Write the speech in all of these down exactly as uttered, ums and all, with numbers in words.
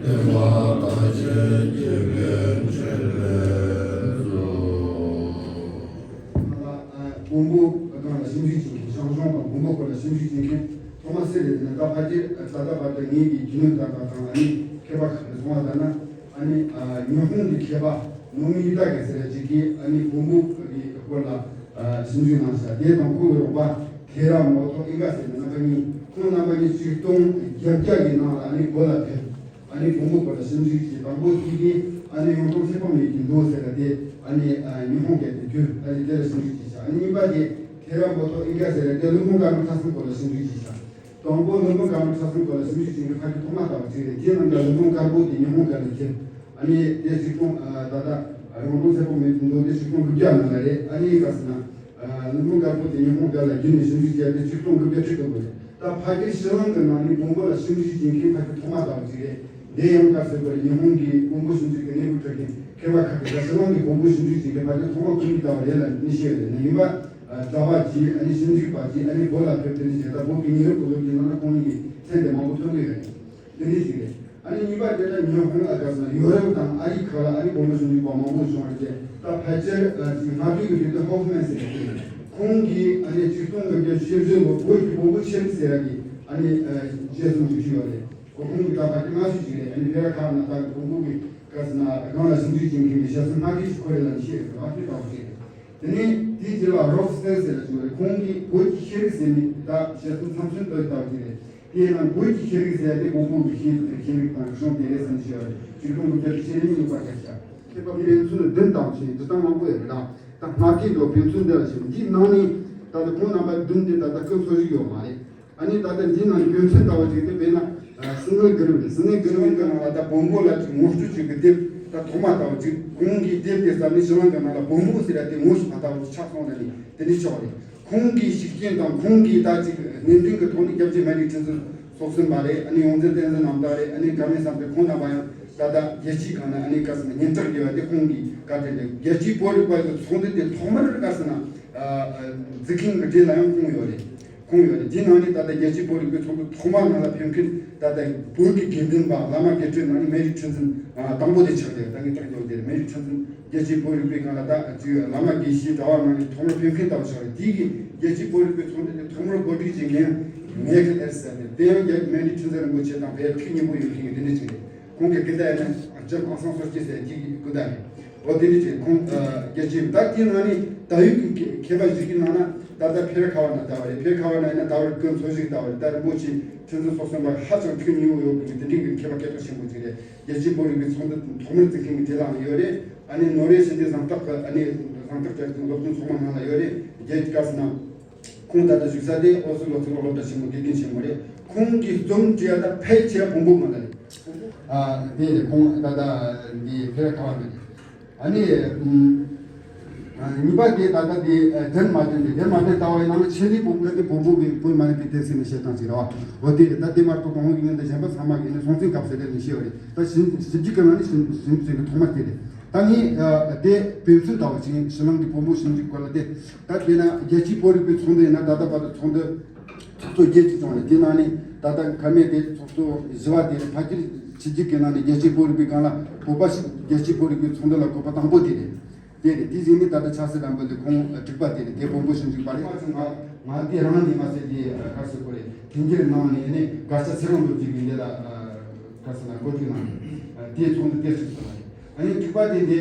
མ་ལ་དཔོན་པོ་སྒང་ལ་ཞིབ་འཇུག་བྱེད་མཁན་ཞང་ཞུང་དང་དཔོན་པོ་སྐོར་ལ་ཞིབ་འཇུག་བྱེད་མཁན་ཐོག་མ་སེ་རེད་ན། ད་ཕལ་ཆེར་ད་ལྟ་བར་དུ་ངེད་ཀྱི་རྒྱུས་ལོན་ལྟ་བ་དང་ཨ་ནི་མཁས་པ་ཁག་གིས་གསུངས་པ་ལྟར་ན། ཨ་ནི་ཉི་ཧོང་གི་མཁས་པ་ནོ་མི་ཡུ་ཏ་གི་ཟེར་ཡ་ཅིག་གིས་ཨ་ནི་དཔོན་པོ་གི་སྐོར་ལ་ཞིབ་འཇུག་གནང་ཤག་དེ་དང་ཁོང་གི་རོགས་པ་ཐེ་ར་མོ་ཐོ་ཨིན་ག་ཟེར་ན་རྣམ་པ་གཉིས། ཁོང་རྣམ་པ་གཉིས་ཆིག་སྟོང་བརྒྱད་བརྒྱ་གི་ནང་ལ་ཨ་ནི་གོ་ལ་ཕེབས། ཨ་ནི་དཔོན་པོ་སྐོར་ལ་ཞིབ་འཇུག་བྱས། དང་པོ་དེ་གིས་ཨ་ནི་ཡོངས་གྲགས་ཚེ་དཔག་མེད་ཀྱི་མདོ་ཟེར་བ་དེ་ཨ་ནི་ཉི་ཧོང་སྐད་དུ་བསྒྱུར། ཨ་ནི་དེ་ལ་ཞིབ་འཇུག་བྱས་ཤག་ཨ་ནི་གཉིས་པ་དེ་ཐེ་ར་མོ་ཐོ་ཨིན་ག་ཟེར་བ་དེ་བློན་པོ་དཀར་མོ་ཁྲ་གསུམ་སྐོར་ལ་ཞིབ་འཇུག་བྱས་ཤག་དང་པོ་བློན་པོ་དཀར་མོ་ཁྲ་གསུམ་སྐོར་ལ་ཞིབ་འཇུག་བྱེད་མཁན་ཕལ་ཆེར་ཐོག་མ་ལྟ་བུ་ཅིག་རེད། དེའི་ནང་གི་བློན་པོ་དཀར་པོ་དེ་ཉི་ཧོང་སྐད་ལ་བསྒྱུར། ཨ་ནི་དེ་ཆིག་སྟོང་ད་ལྟ་ཡོངས་གྲགས་ཚེ་དཔག་མེད་ཀྱི་མདོ་དེ་ཆིག་སྟོང་དགུ་བརྒྱ་ནང་ལ་རེད། ཨ་ནི་ག་ཟེར་ན། ཨ་བློན་པོ་དཀར་པོ་དེ་ཉི་ཧོང་སྐད་ལ་བསྒྱུར་ནས་ཞིབ་འཇུག་བྱས་ཏེ་ཆིག་སྟོང་དགུ་བརྒྱ་ཁྲི་སྟོང་དགོས་རེད། ད་ཕལ་ཆེར་ཕྱི་གླིང་གི་ནང་ནས་དཔོན་པོ་ལ་ཞིབ་འཇུག་བྱེད་མཁན་ཕལ་ཆེར་ཐོག་མ་ལྟ་བུ་ཅིག་རེད། དེ་ཡང་ག་ཟེར་དགོས་རེད། ཉི་ཧོང་གི་དཔོན་པོ་ཞིབ་འཇུག་གི་གནས་བབ་ཁྲོད་ཀྱི་མཁས་པ་ཁག་གིས་ད་ཕྱི་གླིང་གི་དཔོན་པོ་ཞིབ་འཇུག་བྱེད་མཁན་ཕལ་ཆེར་ཐོག་མ་ཁོང་གཉིས་ལྟ་བུ་རེད་ལབ་ནས་བཤད་ཡོད་རེད། ཡིན་པ། གྲྭ་པ་གྱིས་ཨ་ནི་ཞིབ་འཇུག་པ་གྱིས་ཨ་ནི་བོད་ལ་ཕེབས་ཏེ་ནི་བྱས། ད་བོད་ཀྱི་ཉེ་རབས་གོ་ལོག་གི་ནང་ན་ཁོང་གཉིས་ཀྱི་མཚན་དེ་མང་པོ་ཐོན་གྱི་ཡོད་རེད། དེ་འདྲ་ཞིག་རེད། ཨ་ནི་གཉིས་པ་དེ་ལ་ཉི་ཧོང་ཨ་ག་ཟེར་ན་ཡོ་རོབ་དང་ཨ་རི་ཁག་ལ་ཨ་ནི་དཔོན་པོ་ཞིབ་འཇུག་པ་མང་པོ་བྱུང་བ་རེད། ད་ཕལ་ཆེར་ཨ་ཅིག་སྔ་དུས་ཀྱི་དུས་དུ་ཧོ་ཧྥ་མན་ཟེར་ཡ་དེ་རེད། ཁོང་གིས་ཨ་ནི་ཆིག་སྟོང་དགུ་བརྒྱ་བཞི་བཅུ་ལོ་བོད་ཀྱི་དཔོན་པོ་ཆེན་ཟེར་ཡ་གི་ཨ་ནི་ཨ་དཔྱད་རྩོམ་ཞིག་བྲིས་ཡོད་རེད། ཁོ་ཁོང་གི་ད་ཕལ་ཆེར་སྔ་ཤོས་ཤིག་རེད། ཨ་ནི་བེ་ར་ཁ་ན་ད་དཔོན་པོ་གི་ག་ཟེར་ན་སྒང་ལ་ཞིབ་འཇུག་བྱེད་མཁན་གྱི་དཔྱད་རྩོམ་སྔ་ཤོས་ཤིག་ཁོ་རེད་ལབ་ནས་བཤད་ཡོད་རེད། ཨ་དེ་ལྟ་བུ་ཞིག་རེད། དེ་ནས་དེའི་རྗེས་ལ་རོག་སི་ཏེལ་ཟེར་ལ་བྱུང་བ་རེད། ཁོང་གིས་བོད་ཀྱི་ཤེས་རིག་ཟེར་ནས་ད་དཔྱད་རྩོམ་ཚམས་ཆེན་བཏོན་ལྟ་བུ་ཞིག་རེད། དེས་ན་བོད་ཀྱི་ཤེས་རིག་ཟེར་ཡ་དེ་གོང་འཕེལ་གྱི་ཤེས་རིག་དང་ཤེས་རིག་དང་རིག་གཞུང་དེ་རེད་བསམ་ཤེས་པ་རེད། ཆིག་སྟོང་དགུ་བརྒྱ་བཞི་བཅུ་ཞེ་གཉིས་ལོ་པར་སྐད་ཆ། མཁས་པ་ཕན་ཚུན་བདུན་དང་ཕྱིན་འདི་དང་མང་པོ་ཡོད་རེད། ད་སྔ་དུས་འགྲོ་ཕན་ཚུན་འདི་ལ་ཞིག་འདིའི་ནང་ནས་ད་ལྟ་ཁོང་རྣམ་པ་བདུན་དེ་ད་ལྟ་སྐུ་འཚོ་བཞུགས་ཡོད་མ་རེད། ཨ་ནི་ད་ལྟ་འདིའི་ནང་དགེ་མཚན་ལྟ་བུ་ཅིག་དེ་དཔེར་ན་སི་ནེལ་གྷི་རིབ་རེད། སི་ནེལ་གྷི་རིབ་གི་ནང་ལ་ད་བོན་པོ་ལ་ཅིག་ངོ་སྤྲོད་ཅིག་གི་དེབ་ད་ཐོག་མ་ལྟ་བུ་ཅིག་ཁོང་གིས་དེབ་དེ་བརྩམས་ནས་ཕྱི་ནང་གི་ནང་ལ་བོན་པོ་ཟེར་ཡ་དེ་ངོ་ཤེས་མ་ལྟ་བུ་ཆགས་སོང་ལ་ནི་དེ་འདྲ་ཆགས་རེད། ཁོང་གི་ཤུགས་རྐྱེན་དང་ཁོང་གི་ད་ཅིག་སྣེ་འདྲེན་གྱི་ཐོག་ནས་སྐྱབས་རྗེ་སྨན་རི་ཁྲི་འཛིན་སྲོག་ཟིན་པ་རེད། ཨ་ནི་ཡོངས་འཛིན་བསྟན་འཛིན་རྣམ་དག་རེད། ཨ་ནི་ག་མེད་བསམ་པའི་ཁོང་རྣམ་པ་ཡང་ད་ལྟ་རྒྱལ་སྤྱིའི་སྒང་ནས་ཨ་ནི་ག་ཟེར་ན་སྙན་གྲགས་ཡོད་པ་དེ་ཁོང་གི་བཀའ་དྲིན་རེད། རྒྱལ་སྤྱིའི་བོད་རིག་པ་གི་ཚོགས་འདུ་དེ་ཐོག་མར་ག་ཟེར་ན་འཛུགས་མཁན་གྱི་གྲས་ལ་ཡང་ཁོང་ཡོད་རེད། ཁོང་ཡོད་རེད། དེའི་ནང་ནས་ད་ལྟ་རྒྱལ་སྤྱིའི་བོད་རིག་པའི་ཚོགས་འདུ་ཐོག་མ་ནང་ལ་ཕེབས་མཁན་ད་ལྟ་བོད་ཀྱི་དགེ་འདུན་པ་བླ་མ་དགེ་ཕྲུག་ནང་ནས་སྨན་རི་ཁྲི་འཛིན་དང་པོ་དེ་ཆགས་རེད། ད་ངས་ཐག་ཉོ་དེ་རེད། སྨན་རི་ཁྲི་འཛིན་རྒྱལ་སྤྱིའི་བོད་རིག་པའི་སྒང་ལ་ད་ཅིག་བླ་མ་དགེ་བཤེས་གྲྭ་བ་ནང་ནས་ཐོག་མར་ཕེབས་མཁན་ལྟ་བུ་ཆགས་རེད། དེ་གི་རྒྱལ་སྤྱིའི་བོད་རིག་པའི་ཚོགས་འདུ་དེ་ཐོག་མར་གོ་སྒྲིག་བྱེད་མཁན་མེ་ཁེལ་ཨེར་སི་ཟེར་ནས་དེ་ཡང་རྒྱལ་སྨན་རི་ཁྲི་འཛིན་རིན་པོ་ཆེ་དང་བོད་ཐུགས་མཉེས་པོ་ཡོད་མཁན་གྱི་དེ་འདྲ་ཅིག་རེད། ཁོང་གི་སྐུ་ཟླ་ཡིན་ན་ལྕམ་ཨང་སང་སོ་སྐྱེ་ཟེར་དེ་གི་སྐུ་ཟླ་རེད། འོ་དེ་འདྲ་ཅིག་ཁོང་རྒྱལ་སྤྱིའི་ད་དེའི་ནང་ནས་ད་ཡོད་ཀྱི་མཁས་པ་ཞིག་གི་ནང་ན་ད་ལྟ་ཕེ་ར་ཁ་བ་ན་ད་བ་རེད། ཕེ་ར་ཁ་བ་ན་ཡིན་ན་ད་བར་སྐུ་འཚོ་བཞུགས་ད་བ་རེད། ད་རིན་པོ་ཆེ་ཁྲི་འཛིན་སྲོག་ཟིན་པར་ཧ་ཅང་ཐུགས་མཉེས་པོ་ཡོད་པའི་དེ་འདྲའི་གི་མཁས་པ་སྐད་གྲགས་ཆེན་པོ་ཅིག་རེད། རྒྱལ་སྤྱིའི་བོད་རིག་པའི་ཚོགས་འདུ་ཐོག་མར་བཙུགས་མཁན་གྱི་གྲས་ལའང་ཡོད་རེད། ཨ་ནི་ནོར་ཝེ་ཞི་བདེ་གཟེངས་རྟགས་ཀྱི་ཨ་ནི་གཟེངས་རྟགས་ཅན་གྱི་སློབ་སྟོན་ཚོགས་མ་ནང་ལ་ཡོད་རེད། རྒྱལ་སྤྱི་སྐབས་སུ་ན་ཁོང་ད་ལྟ་བཞུགས་ས་དེ་ཨོ་སི་ལོ་གཙུག་ལག་སློབ་གྲྭ་ཆེན་མོ་དགེ་རྒན་ཆེན་མོ་རེད། ཁོང་གིས་རྩོམ་བྲིས་ཡ་ད་ཕལ་ཆེར་བོན་པོ་སྒང་ལ་རེད། ཨ་དེ་རེད། ཁོང་ད་ལྟ་འདི་ཕེ་ར་ཁ་བ་ན་རེད། ཨ་ནི་ཨུམ། ཨ་གཉིས་པ་དེ་ད་ལྟ་དེ་ཨ་དེན་མ་དེན་དེ་དེན་མ་དེན་ལྟ་བ་ཡིན་ན་ཆེ་ལི་བོན་པོ་དེ་བོན་པོ་གི་བོད་མ་ཡིན་པའི་དེ་ཟེར་ནས་བཤད་སྟངས་ཅིག་རེད་བ། འོ་དེ་རེད། ད་དེ་མ་གཏོགས་གོང་གི་ཉིན་དུ་གཞན་པ་ཚང་མ་གི་ནི་སྲོང་བཙན་སྐབས་སུ་རེད་ནས་བཤད་བ་རེད། ད་ཞིབ་ཞིབ་འཇུག་གི་ནང་ནས་ཞིབ་ཞིབ་འཇུག་གི་ཐོག་མ་དེ་རེད། ད་ངས་ཨ་དེ་དཔེ་མཚོན་ལྟ་བུ་ཞིག་ཕྱི་ནང་གི་བོན་པོ་ཞིབ་འཇུག་སྐོར་ལ་དེ་ད་དཔེར་ན་རྒྱལ་སྤྱིའི་བོད་རིག་པའི་ཚོགས་འདུ་ཡིན་ན་ད་ལྟ་བར་དུ་ཚོགས་འདུ་ཚོགས་གཙོ་བརྒྱད་ཅིག་བྱུང་རེད། དེ་ནང་ནས་ད་ལྟ་ཁ་མེད་དེ་ཚོགས་གཙོ་བཞི་པ་དེ་རེད། ཕལ་ཆེར་ཕྱི་རྒྱལ་གྱི་ནང་ནས་རྒྱལ་སྤྱིའི་བོད་རིག་པའི་སྒང་ལ་བོད་པ་ཞིག་རྒྱལ་སྤྱིའི་བོད་རིག་པའི་ཚོགས་འདུ་ལ་བཀོད་པ་དང་པོ་དེ་རེད། དེ་རེད། དེ་བཞིན་དུ་ད་ལྟ་ཆབ་སྲིད་ལམ་བུ་འདི་ཁོང་དྲུག་པ་དེ་རེད། དེ་བོན་པོ་ཞིབ་འཇུག་པ་རེད། ང་ང་དེ་རང་ནས་མ་ཟད་དེ་ག་རེ་ཟེར་དགོས་རེད། དེང་འགྱུར་ནང་ནས་ནི་དགའ་ཤ་ཚེ་རིང་ལོ་རྒྱུས་ཀྱི་འདི་ལ་ག་རེ་ཟེར་ན་གོ་སྒྲིག་གནང་ནས་དེའི་ཚོགས་འདུ་དེ་ཞིག་སོང་བ་རེད། ཨ་ནི་དྲུག་པ་དེ་འདི་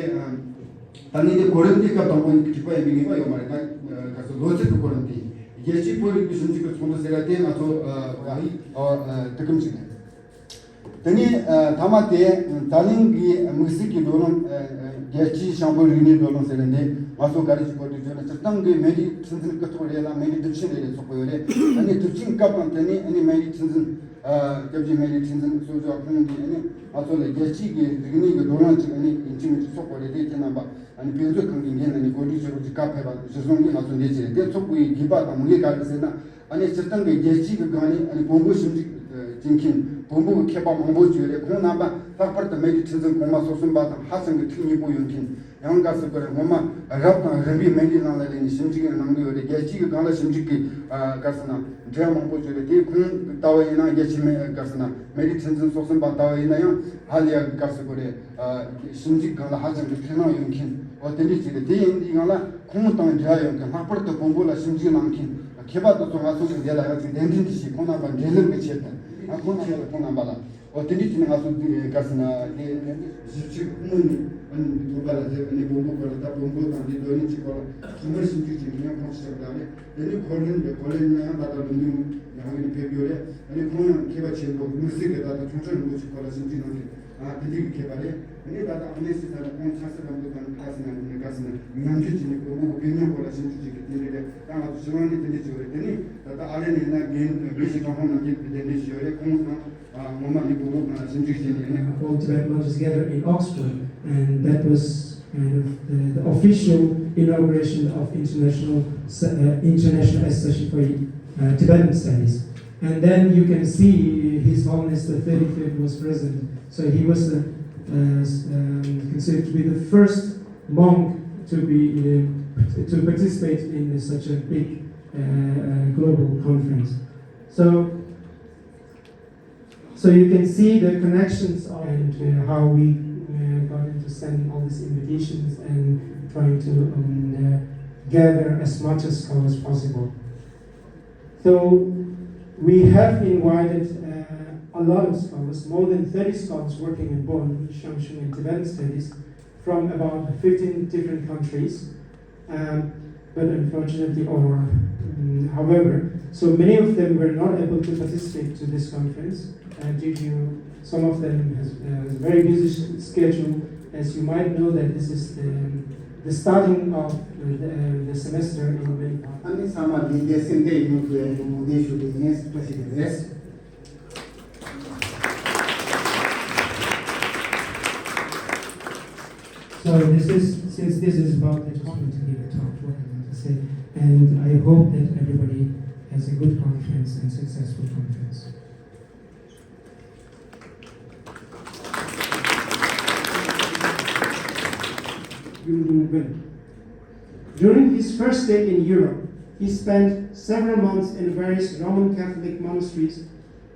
ད་ནི་འདི་གོ་རིམ་དེ་སྐབས་དང་པོ་ནས་དྲུག་པ་ཡིན་པའི་ངེས་པ་ཡོད་མ་རེད། ད་ག་རེ་ཟེར་ལོ་ཚིགས་ཀྱི་གོ་རིམ་དེ་རྒྱལ་སྤྱིའི་བོད་རིག་པའི་ཞིབ་འཇུག་གི་ཚོགས་འདུ་ཟེར་ཡ་དེ་ང་ཚོ་ཨ་ཨ་དེ་གམ་ཞིག་རེད། དེ་ནས་ཨ་མཐའ་མ་དེ་ད་ལན་གྱི་དམིགས་བསལ་གྱི་བགྲོ་གླེང་ཨ་ཨ་རྒྱལ་སྤྱིའི་ཤང་བོད་རིག་གནས་བགྲོ་གླེང་ཟེར་བ་འདི་ང་ཚོ་ག་རེ་ཞིག་གོ་སྒྲིག་བྱས་ན་སྤྱིར་བཏང་གི་སྨན་རིའི་ཁྲི་འཛིན་སྐུ་ཐོག་རེ་ལ་སྨན་རིའི་དུས་ཆེན་རེ་རེ་ཚོགས་པ་ཡོད་རེད། ཨ་ནི་དུས་ཆེན་སྐབས་དང་དེ་ནས་ཨ་ནི་སྨན་རིའི་ཁྲི་འཛིན་ཨ་སྐྱབས་རྗེ་སྨན་རིའི་ཁྲི་འཛིན་གཙོ་བྱས་ཁོང་གིས་ཨ་ནི་ང་ཚོ་ལ་རྒྱལ་སྤྱིའི་གི་རིག་གནས་ཀྱི་བགྲོ་གླེང་ཅིག་ཨ་ནི་ཡིན་གཅིག་མིན་གཅིག་ཚོགས་པ་རེད། དེ་ཁྱེད་རྣམ་པ་ཨ་ནི་དཔེ་མཛོད་ཁང་གི་འགན་ལ་ནི་གོ་སྒྲིག་བྱེད་རོགས་ཀྱི་བཀའ་ཕེབས་པ་གཞིར་བཟུང་གིས་ང་ཚོ་འདིར་བྱས་རེད། དེ་ཚོགས་པའི་དགོས་པ་དང་དམིགས་ཡུལ་ག་རེ་ཟེར་ན། ཨ་ནི་སྤྱིར་བཏང་གི་རྒྱལ་སྤྱིའི་གི་སྒང་ནས་ཨ་ནི་བོན་པོ་ཞིབ་འཇུག་བྱེད་མཁན་ བོན་པོའི་མཁས་པ་མང་པོ་ཅིག་ཡོད་རེད། ཁོང་རྣམ་པ་ལྷག་པར་དུ་སྨན་རིའི་ཁྲི་འཛིན་གོང་མ་སོ་གསུམ་པ་དང་ཧ་ཅང་གི་ཐུགས་མཉེས་པོ་ཡོད་མཁན། ཡང་ག་ཟེར་དགོས་རེད། ངོ་མ་རབ་དང་རིམ་པས་སྨན་རིའི་ནང་ལ་སླེབས་ནས་ཞིབ་འཇུག་གནང་གི་ཡོད་རེད། རྒྱལ་སྤྱིའི་སྒང་ལ་ཞིབ་འཇུག་གི་ཨ་ག་ཟེར་ན་འབྲེལ་བ་མང་པོ་ཅིག་ཡོད་རེད། དེ་ཁོང་ལྟ་བུ་ཡིན་ན། རྒྱལ་སྤྱི་སྨན་ག་ཟེར་ན་སྨན་རིའི་ཁྲི་འཛིན་སོ་གསུམ་པ་ལྟ་བུ་ཡིན་ན་ཡང་ཧ་ལས་ཡ་གི་ག་ཟེར་དགོས་རེད། ཨ་ཞིབ་འཇུག་སྒང་ལ་ཧ་ཅང་གི་ཐུགས་སྣང་ཡོད་མཁན། འོ་དེ་འདྲ་ཅིག་རེད། དེ་ཡིན་དུས་སྒང་ལ་ཁོང་དང་འབྲེལ་བ་ཡོད་མཁན། ལྷག་པར་དུ་བོན་པོ་ལ་ཞིབ་འཇུག་གནང་མཁན་མཁས་པ་དེ་ཚོ་ང་ཚོ་གི་འདི་ལ་ཡང་ཅིག་གདན་འདྲེན་དེ་བྱས། ཁོང་རྣམ་པ་འབྲེལ་ལམ་གྱི་ཆེད་དུ། ཨ་ཁོང་ཆེད་ལ་ཁོང་རྣམ་པ་ལ། འོ་དེ་འདྲ་བྱས་ནས་ང་ཚོ་འདི་ག་ཟེར་ན་དེ་གཞིས་བྱེས་སྔོན་ནས་ཨ་ནི་འདི་ཐོན་པ་ལ་དེ་ནས་བོན་པོ་སྐོར་ལ། ད་བོན་པོ་དང་འདི་རྡོ་རིང་གི་སྐོར་ལ་ཚང་མར་ཞིབ་འཇུག་བྱེད་མཁན་ཡང་ཁོང་ཆེད་ལ་རེད། དེ་ནས་ཁོ་ལིན་པའི་ཁོ་ལིན་ན་ཡང་ད་ལྟ་ལུང་སྟོན་ཡང་ནས་ཕེབས་ཡོད་རེད། ཨ་ནི་ཁོང་ཡང་མཁས་པ་ཆེན་པོ་མི་སེར་གྱི་ད་ལྟ་ཁྱུང་ཆེན་རིན་པོ་ཆེ་སྐོར་ལ་ཞིབ་འཇུག་གནང་མཁན། ཨ་དེ་འདྲའི་མཁས་པ་རེད། ཨ་ནི་ད་ལྟ་ཨ་ནེ་སི་ས་ལ་ཁོང་ཆབ་སྲིད་ལམ་ལུགས་དང་ག་ཟེར་ན་ནི་ག་ཟེར་ན་ཉམས་ཞིབ་བྱས་ནས་བོན་པོ་གི་དཔེ་རྙིང་སྐོར་ལ་ཞིབ་འཇུག་བྱེད་མཁན་དེ་འདྲ་རེད། ད་ང་ཚོ་ཕྱི་ལོགས་ནས་དེ་འདྲ་བྱས་ཡོད་རེད། དེ་ནས་ད་ལྟ་ཨ་རི་ནས་ཡིན་ན་རྒན་བི་ཞི་ཀྲང་ཧོང་ནང་གི་དེ་འདྲ་བྱས་ཡོད་རེད། ཁོང་ཚང་ཨ་ངོ་མ་ནི་བོན་པོ་གི་ཞིབ་འཇུག་བྱས་ནས་ཡིན། All Tibetan monks gather in Oxford, and that was kind of the, the official inauguration of international, uh, international association for uh, Tibetan studies. And then you can see His Holiness the thirty-fifth was present. So he was uh, uh, um, considered to be the first monk to be uh, to participate in such a big uh, uh, global conference. So So you can see the connections of, and uh, how we uh, got into sending all these invitations and trying to um, uh, gather as much as scholars possible. So we have invited uh, a lot of scholars, more than thirty scholars working in Bon, Shanshun, and Tibetan studies, from about fifteen different countries. Um, but unfortunately, or um, however, so many of them were not able to participate to this conference uh, due to some of them has uh, very busy schedule. As you might know, that this is the, the starting of the, the semester in America. ཨ་ནི་ཚང་མ་འདི་འདྲའི་སེམས་གཏད་ཡོང་དགོས་ཡ་ངོ་སྤྲོད་ཞུ་གི་ཡིན། བཀྲ་ཤིས་བདེ་ལེགས། So this is, since this is about the topic, to give a talk, what I want to say, and I hope that everybody has a good conference and successful conference. During his first stay in Europe, he spent several months in various Roman Catholic monasteries,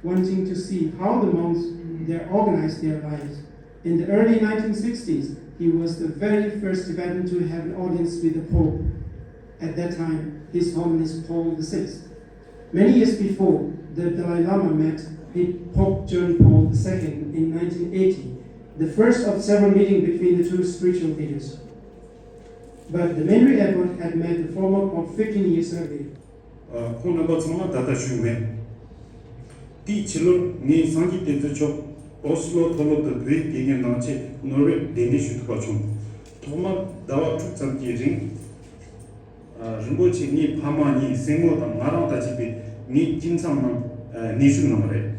wanting to see how the monks there organized their lives. In the early nineteen sixties, he was the very first Tibetan to have an audience with the Pope, at that time, His Holiness Paul the Sixth. Many years before the Dalai Lama met Pope John Paul the Second in nineteen eighty, the first of several meetings between the two spiritual leaders. But the Menri Abbot had met the former Pope fifteen years earlier. ཁོང་རྣམ་པ་ཚང་མ་ད་ལྟ་བཞུགས་མེད། དེའི་ཕྱི་ལོར་ངས་སངས་རྒྱས་བསྟན་འཛིན་མཆོག་ཨོ་སི་ལོ་མཐོ་སློབ་ཏུ་བོད་ཡིག་དགེ་རྒན་གནང་ཆེད་ནོར་ཝེར་གདན་འདྲེན་ཞུ་ཐུབ་པ་བྱུང་། ཐོག་མར་ཟླ་བ་དྲུག་ཙམ་གྱི་རིང་། རིན་པོ་ཆེ་ངའི་ཕ་མ་གཉིས་སྲིང་མོ་དང་ང་རང་དང་བཅས་པས་ངའི་ཁྱིམ་ཚང་ནང་གནས་བཞུགས་གནང་བ་རེད།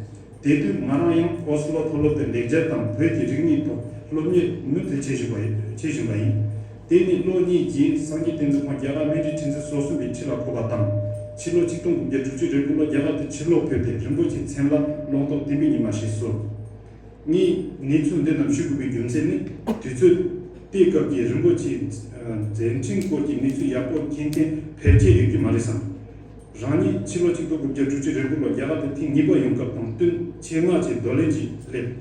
དེ་དུས་ང་རང་ཡང་ཨོ་སི་ལོ་མཐོ་སློབ་ཏུ་ལེགས་སྦྱར་དང་བོད་ཀྱི་རིག་གནས་ཐོག་སློབ་གཉེར་མུ་མཐུད་བྱེད་བཞིན་པ་ཡིན། བྱེད་བཞིན་པ་ཡིན། དེ་ནས་ལོ་གཉིས་རྗེས་སངས་རྒྱས་བསྟན་འཛིན་ཁོང་རྒྱ་གར་སྨན་རིའི་ཁྲི་འཛིན་སོ་གསུམ་པའི་ཁྲི་ལ་ཕོབ་པ་དང་། ཕྱི་ལོ་ཆིག་སྟོང་དགུ་བརྒྱ་དྲུག་ཅུ་རེ་དགུ་ལོ་རྒྱ་གར་དུ་ཕྱིར་ལོག་ཕེབས་ཏེ་རིན་པོ་ཆེའི་མཚན་ལ་ལོ་ཏོག་བསྟན་པའི་ཉི་མ་ཞེས་གསོལ། ངས་གནས་ཚུལ་འདི་རྣམས་ཞུ་དགོས་པའི་རྒྱུ་མཚན་ནི། དུས་ཚོད་དེའི་སྐབས་ཀྱི་རིན་པོ་ཆེའི་མཛད་འཕྲིན་སྐོར་གྱི་གནས་ཚུལ་ཡག་པོ་མཁྱེན་མཁན་ཕལ་ཆེར་ཡོད་ཀྱི་མ་རེད་བསམ། རང་ཉིད་ཕྱི་ལོ་ཆིག་སྟོང་དགུ་བརྒྱ་དྲུག་ཅུ་རེ་དགུ་ལོ་རྒྱ་གར་དུ་ཐེངས་གཉིས་པ་ཡོང་སྐབས་དང་བསྟུན་ཆེད་མངགས་ཀྱིས་རྡོར་གླིང་གི་སླེབས།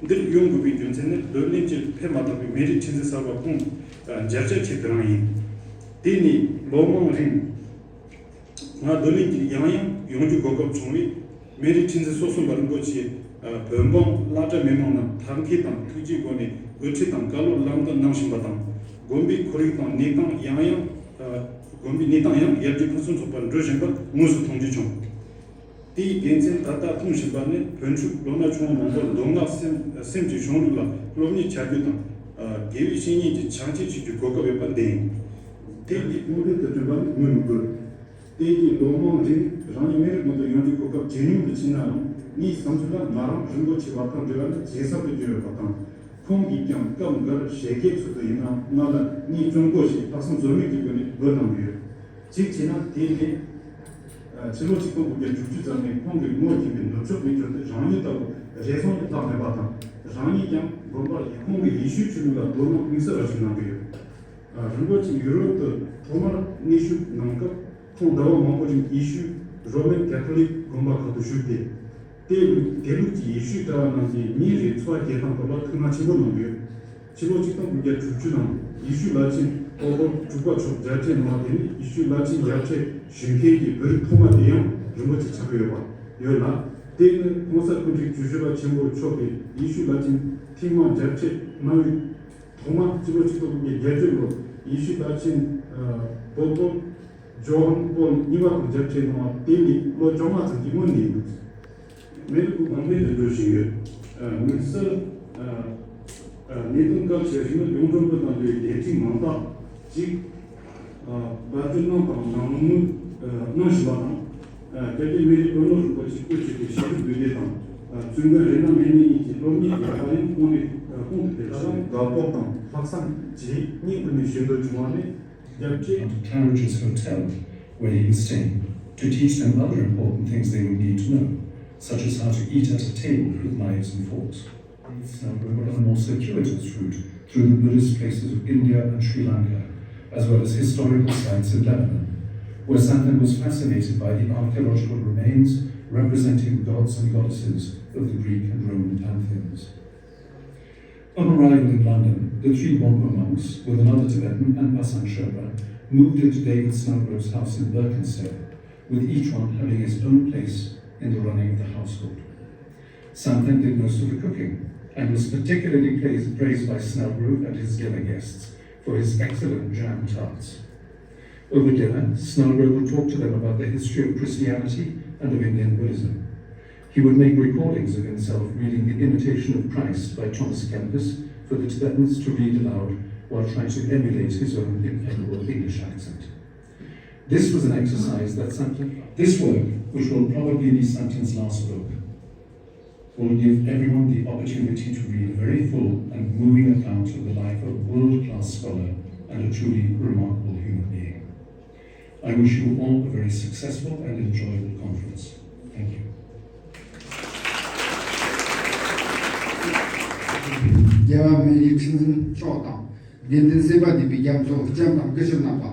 འདིར་ཡོང་དགོས་པའི་རྒྱུ་མཚན་ནི་རྡོར་གླིང་གི་ཕེབས་མ་ཐག་པའི་སྨན་རིའི་ཁྲི་འཛིན་གསར་པ་ཁོང་མཇལ་བཅར་ཆེད་དུ་རང་ཡིན། དེ་ནས་ལོ་མང་རིང་ང་རྡོར་གླིང་གི་ཡང་ཡང་ཡོང་རྒྱུའི་གོ་སྐབས་བྱུང་བས། སྨན་རིའི་ཁྲི་འཛིན་སོ་གསུམ་པ་རིན་པོ་ཆེ་བོད་འབངས་བླ་གྲྭ་མི་མང་རྣམས་ཐབས་མཁས་དང་ཐུགས་རྗེའི་སྒོ་ནས་དབུ་ཁྲིད་དང་བཀའ་སློབ་ལམ་སྟོན་གནང་བཞིན་པ་དང་། དགོན་པའི་ཁོར་ཡུག་དང་གནས་སྟངས་ཡང་ཡང་དགོན་པའི་གནས་སྟངས་ཡང་ཡར་རྒྱས་ཕུན་སུམ་ཚོགས་པར་འགྲོ་བཞིན་པ་དངོས་སུ་མཐོང་རྒྱུ་བྱུང་། དེའི་དགེ་མཚན་ད་ལྟ་མཐོང་བཞིན་པ་ནི། བོན་ཕྲུག་ལོ་ན་ཆུང་བ་མང་པོར་མདོ་སྔགས་སེམས་སེམས་ཀྱི་གཞུང་ལུགས་ལ་སློབ་གཉེར་བྱ་རྒྱུ་དང་། དགེ་བའི་བཤེས་གཉེན་གྱི་ཕྱག་མཇལ་བྱེད་རྒྱུའི་གོ་སྐབས་ཡོད་པ་འདི་ཡིན། དེ་ཡིས་དཔུང་སྡེ་དུ་བསྐྲུན་པ་ནི་ངོས་མི་དགོས། དེ་ཡིས་ལོ་མང་རིང་རང་ཉིད་སྨན་རི་དགོན་དུ་ཡོང་རྒྱུའི་གོ་སྐབས་ཇེ་ཉུང་དུ་ཕྱིན་ནའང་། ངའི་བསམ་ཚུལ་ལ་ང་རང་རིན་པོ་ཆེ་བ་དང་འབྲེལ་བ་ནི་ཇེ་ཟབ་ཏུ་གྱུར་ཡོད་པ་དང་། ཁོང་གིས་ཀྱང་སྐབས་འགར་བཞད་གད་ཚུལ་དུ་ཡིན་ནའང་ང་ལ་ངའི་གཅུང་པོ་ཞེས་ལྷག་བསམ་ཟོལ་མེད་ཀྱི་སྒོ་ནས་འབོད་གནང་གི་ཡོད། གཅིག་བྱས་ན་དེ་ནི་ཕྱི་ལོ་ཆིག་སྟོང་དགུ་བརྒྱ་དྲུག་ཅུ་ཙམ་ནས་ཁོང་གིས་ངོ་བརྒྱུད་པའི་ནུབ་ཕྱོགས་མི་སྐྱོར་དུ་རང་ཉིད་ལྟ་བུ་ རེ་ཟུང་དུ་ལྷག་མེད་པ་དང་། རང་ཉིད་ཀྱང་དགོན་པར་ཁོང་གི་ཡེ་ཤུའི་ཆོས་ལུགས་ལ་དོ་སྣང་གཏིང་ཟབ་པ་ཞིག་གནང་གི་ཡོད། རིན་པོ་ཆེ་ཡུ་རོབ་ཏུ་ཐོག་མར་གནས་བཞུགས་གནང་སྐབས། ཁོང་ཟླ་བ་མང་པོ་རིང་ཡེ་ཤུའི་རོ་མན་ཀེ་ཐོ་ལིག་དགོན་པ་ཁག་ཏུ་བཞུགས་ཏེ། དེ་ལུགས་དེ་ལུགས་ཀྱི་ཡེ་ཤུའི་གྲྭ་བ་རྣམས་ཀྱིས་ཉིན་རེའི་འཚོ་བ་སྐྱེལ་སྟངས་སྐོར་ལ་ཐུགས་སྣང་ཆེན་པོ་གནང་གི་ཡོད། ཕྱི་ལོ་ཆིག་སྟོང་དགུ་བརྒྱ་དྲུག་ཅུ་ནང་ཡེ་ཤུའི་བླ་ཆེན་པོ་པོ་དྲུག་པ་མཆོག་མཇལ་འཕྲད་གནང་བ་དེ་ནི། ཡེ་ཤུའི་བླ་ཆེན་མཇལ་འཕྲད་ཞུ་མཁན་གྱི་བོད་རིགས་ཐོག་མ་དེ་ཡང་རིན་པོ་ཆེ་ཆགས་ཀྱི་ཡོད་པ་ཡོད་ལ། དེ་ནི་༸གོང་ས་སྐུ་ཕྲེང་བཅུ་བཞི་པ་ཆེན་པོ་མཆོག་གིས་ཡེ་ཤུའི་བླ་ཆེན་ཐེངས་མ་མཇལ་འཕྲད་གནང་བའི་ཐོག་མ་ཕྱི་ལོ་ཆིག་སྟོང་དགུ་བརྒྱ་བརྒྱད་ཅུ་ལོར་ཡེ་ཤུའི་བླ་ཆེན་པོ་པོ་ཇོ་ཧན་པོལ་གཉིས་པ་དང་མཇལ་འཕྲད་གནང་བ་དེ་ནི་ལོ་བཅོ་ལྔ་ཙམ་གྱི་སྔོན་ནས་ཡིན་འདུག། མི་རིགས་ཀྱི་གོང་འཕེལ་དུ་འགྲོ་བཞིན་ཡོད། དམིགས་བསལ་གནད་དོན་སྐབས་ཆེ་ཤོས་ནི་གཞུང་གྲོན་དང་འབྲེལ་བའི་ལས་རིགས་མང་དག་ཅིག་འབད་བརྩོན་གནང་དང་གནང་མུས་གནང་བཞིན་པ་དང་། རྒྱ་སྐྱེད་མི་རིགས་དོན་ལུགས་རིན་པོ་ཆེ་སྐུ་མཆེད་དེ་ཞི་བདེ་འདུས་སྡེ་དང་། ཙུང་གོན་རེ་ན་མེ་ནེ་གཉིས་ཀྱི་སློབ་གཉེར་གྱི་ལག་ལེན་གོང་དུ་གོང་དུ་སྤེལ་ཞིང་། དགའ་སྤོབས་དང་ལྷག་བསམ་བཅས་སྙིང་དུ་ནས་ཞུ་འདོད་བྱུང་བ་ནི། At Claridge's Hotel, where he was staying, to teach them other important things they would need to know, such as how to eat at a table with knives and forks. Snellgrove on a more circuitous route through the Buddhist places of India and Sri Lanka, as well as historical sites in Lebanon, where Samten was fascinated by the archaeological remains representing gods and goddesses of the Greek and Roman pantheons. On arrival in London, the three Wampo monks, with another Tibetan and Pasang Sherpa, moved into David Snellgrove's house in Berkhamsted, with each one having his own place in the running of the household. Samten did most of the cooking and was particularly praised, praised by Snellgrove and his dinner guests for his excellent jam tarts. Over dinner, Snellgrove would talk to them about the history of Christianity and of Indian Buddhism. He would make recordings of himself reading The Imitation of Christ by Thomas à Kempis for the Tibetans to read aloud while trying to emulate his own impeccable English accent. This was an exercise that Samten, this work, which will probably be Samten's last book, will give everyone the opportunity to read a very full and moving account of the life of a world-class scholar and a truly remarkable human being. I wish you all a very successful and enjoyable conference. Thank you. རྒྱལ་བ་སྨན་རིའི་ཁྲི་འཛིན་མཆོག་དང་། དགེ་འདུན་སེམས་དཔའ་འདུས་པའི་རྒྱ་མཚོ་ལྕམ་དང་སྐུ་ཞབས་རྣམ་པ།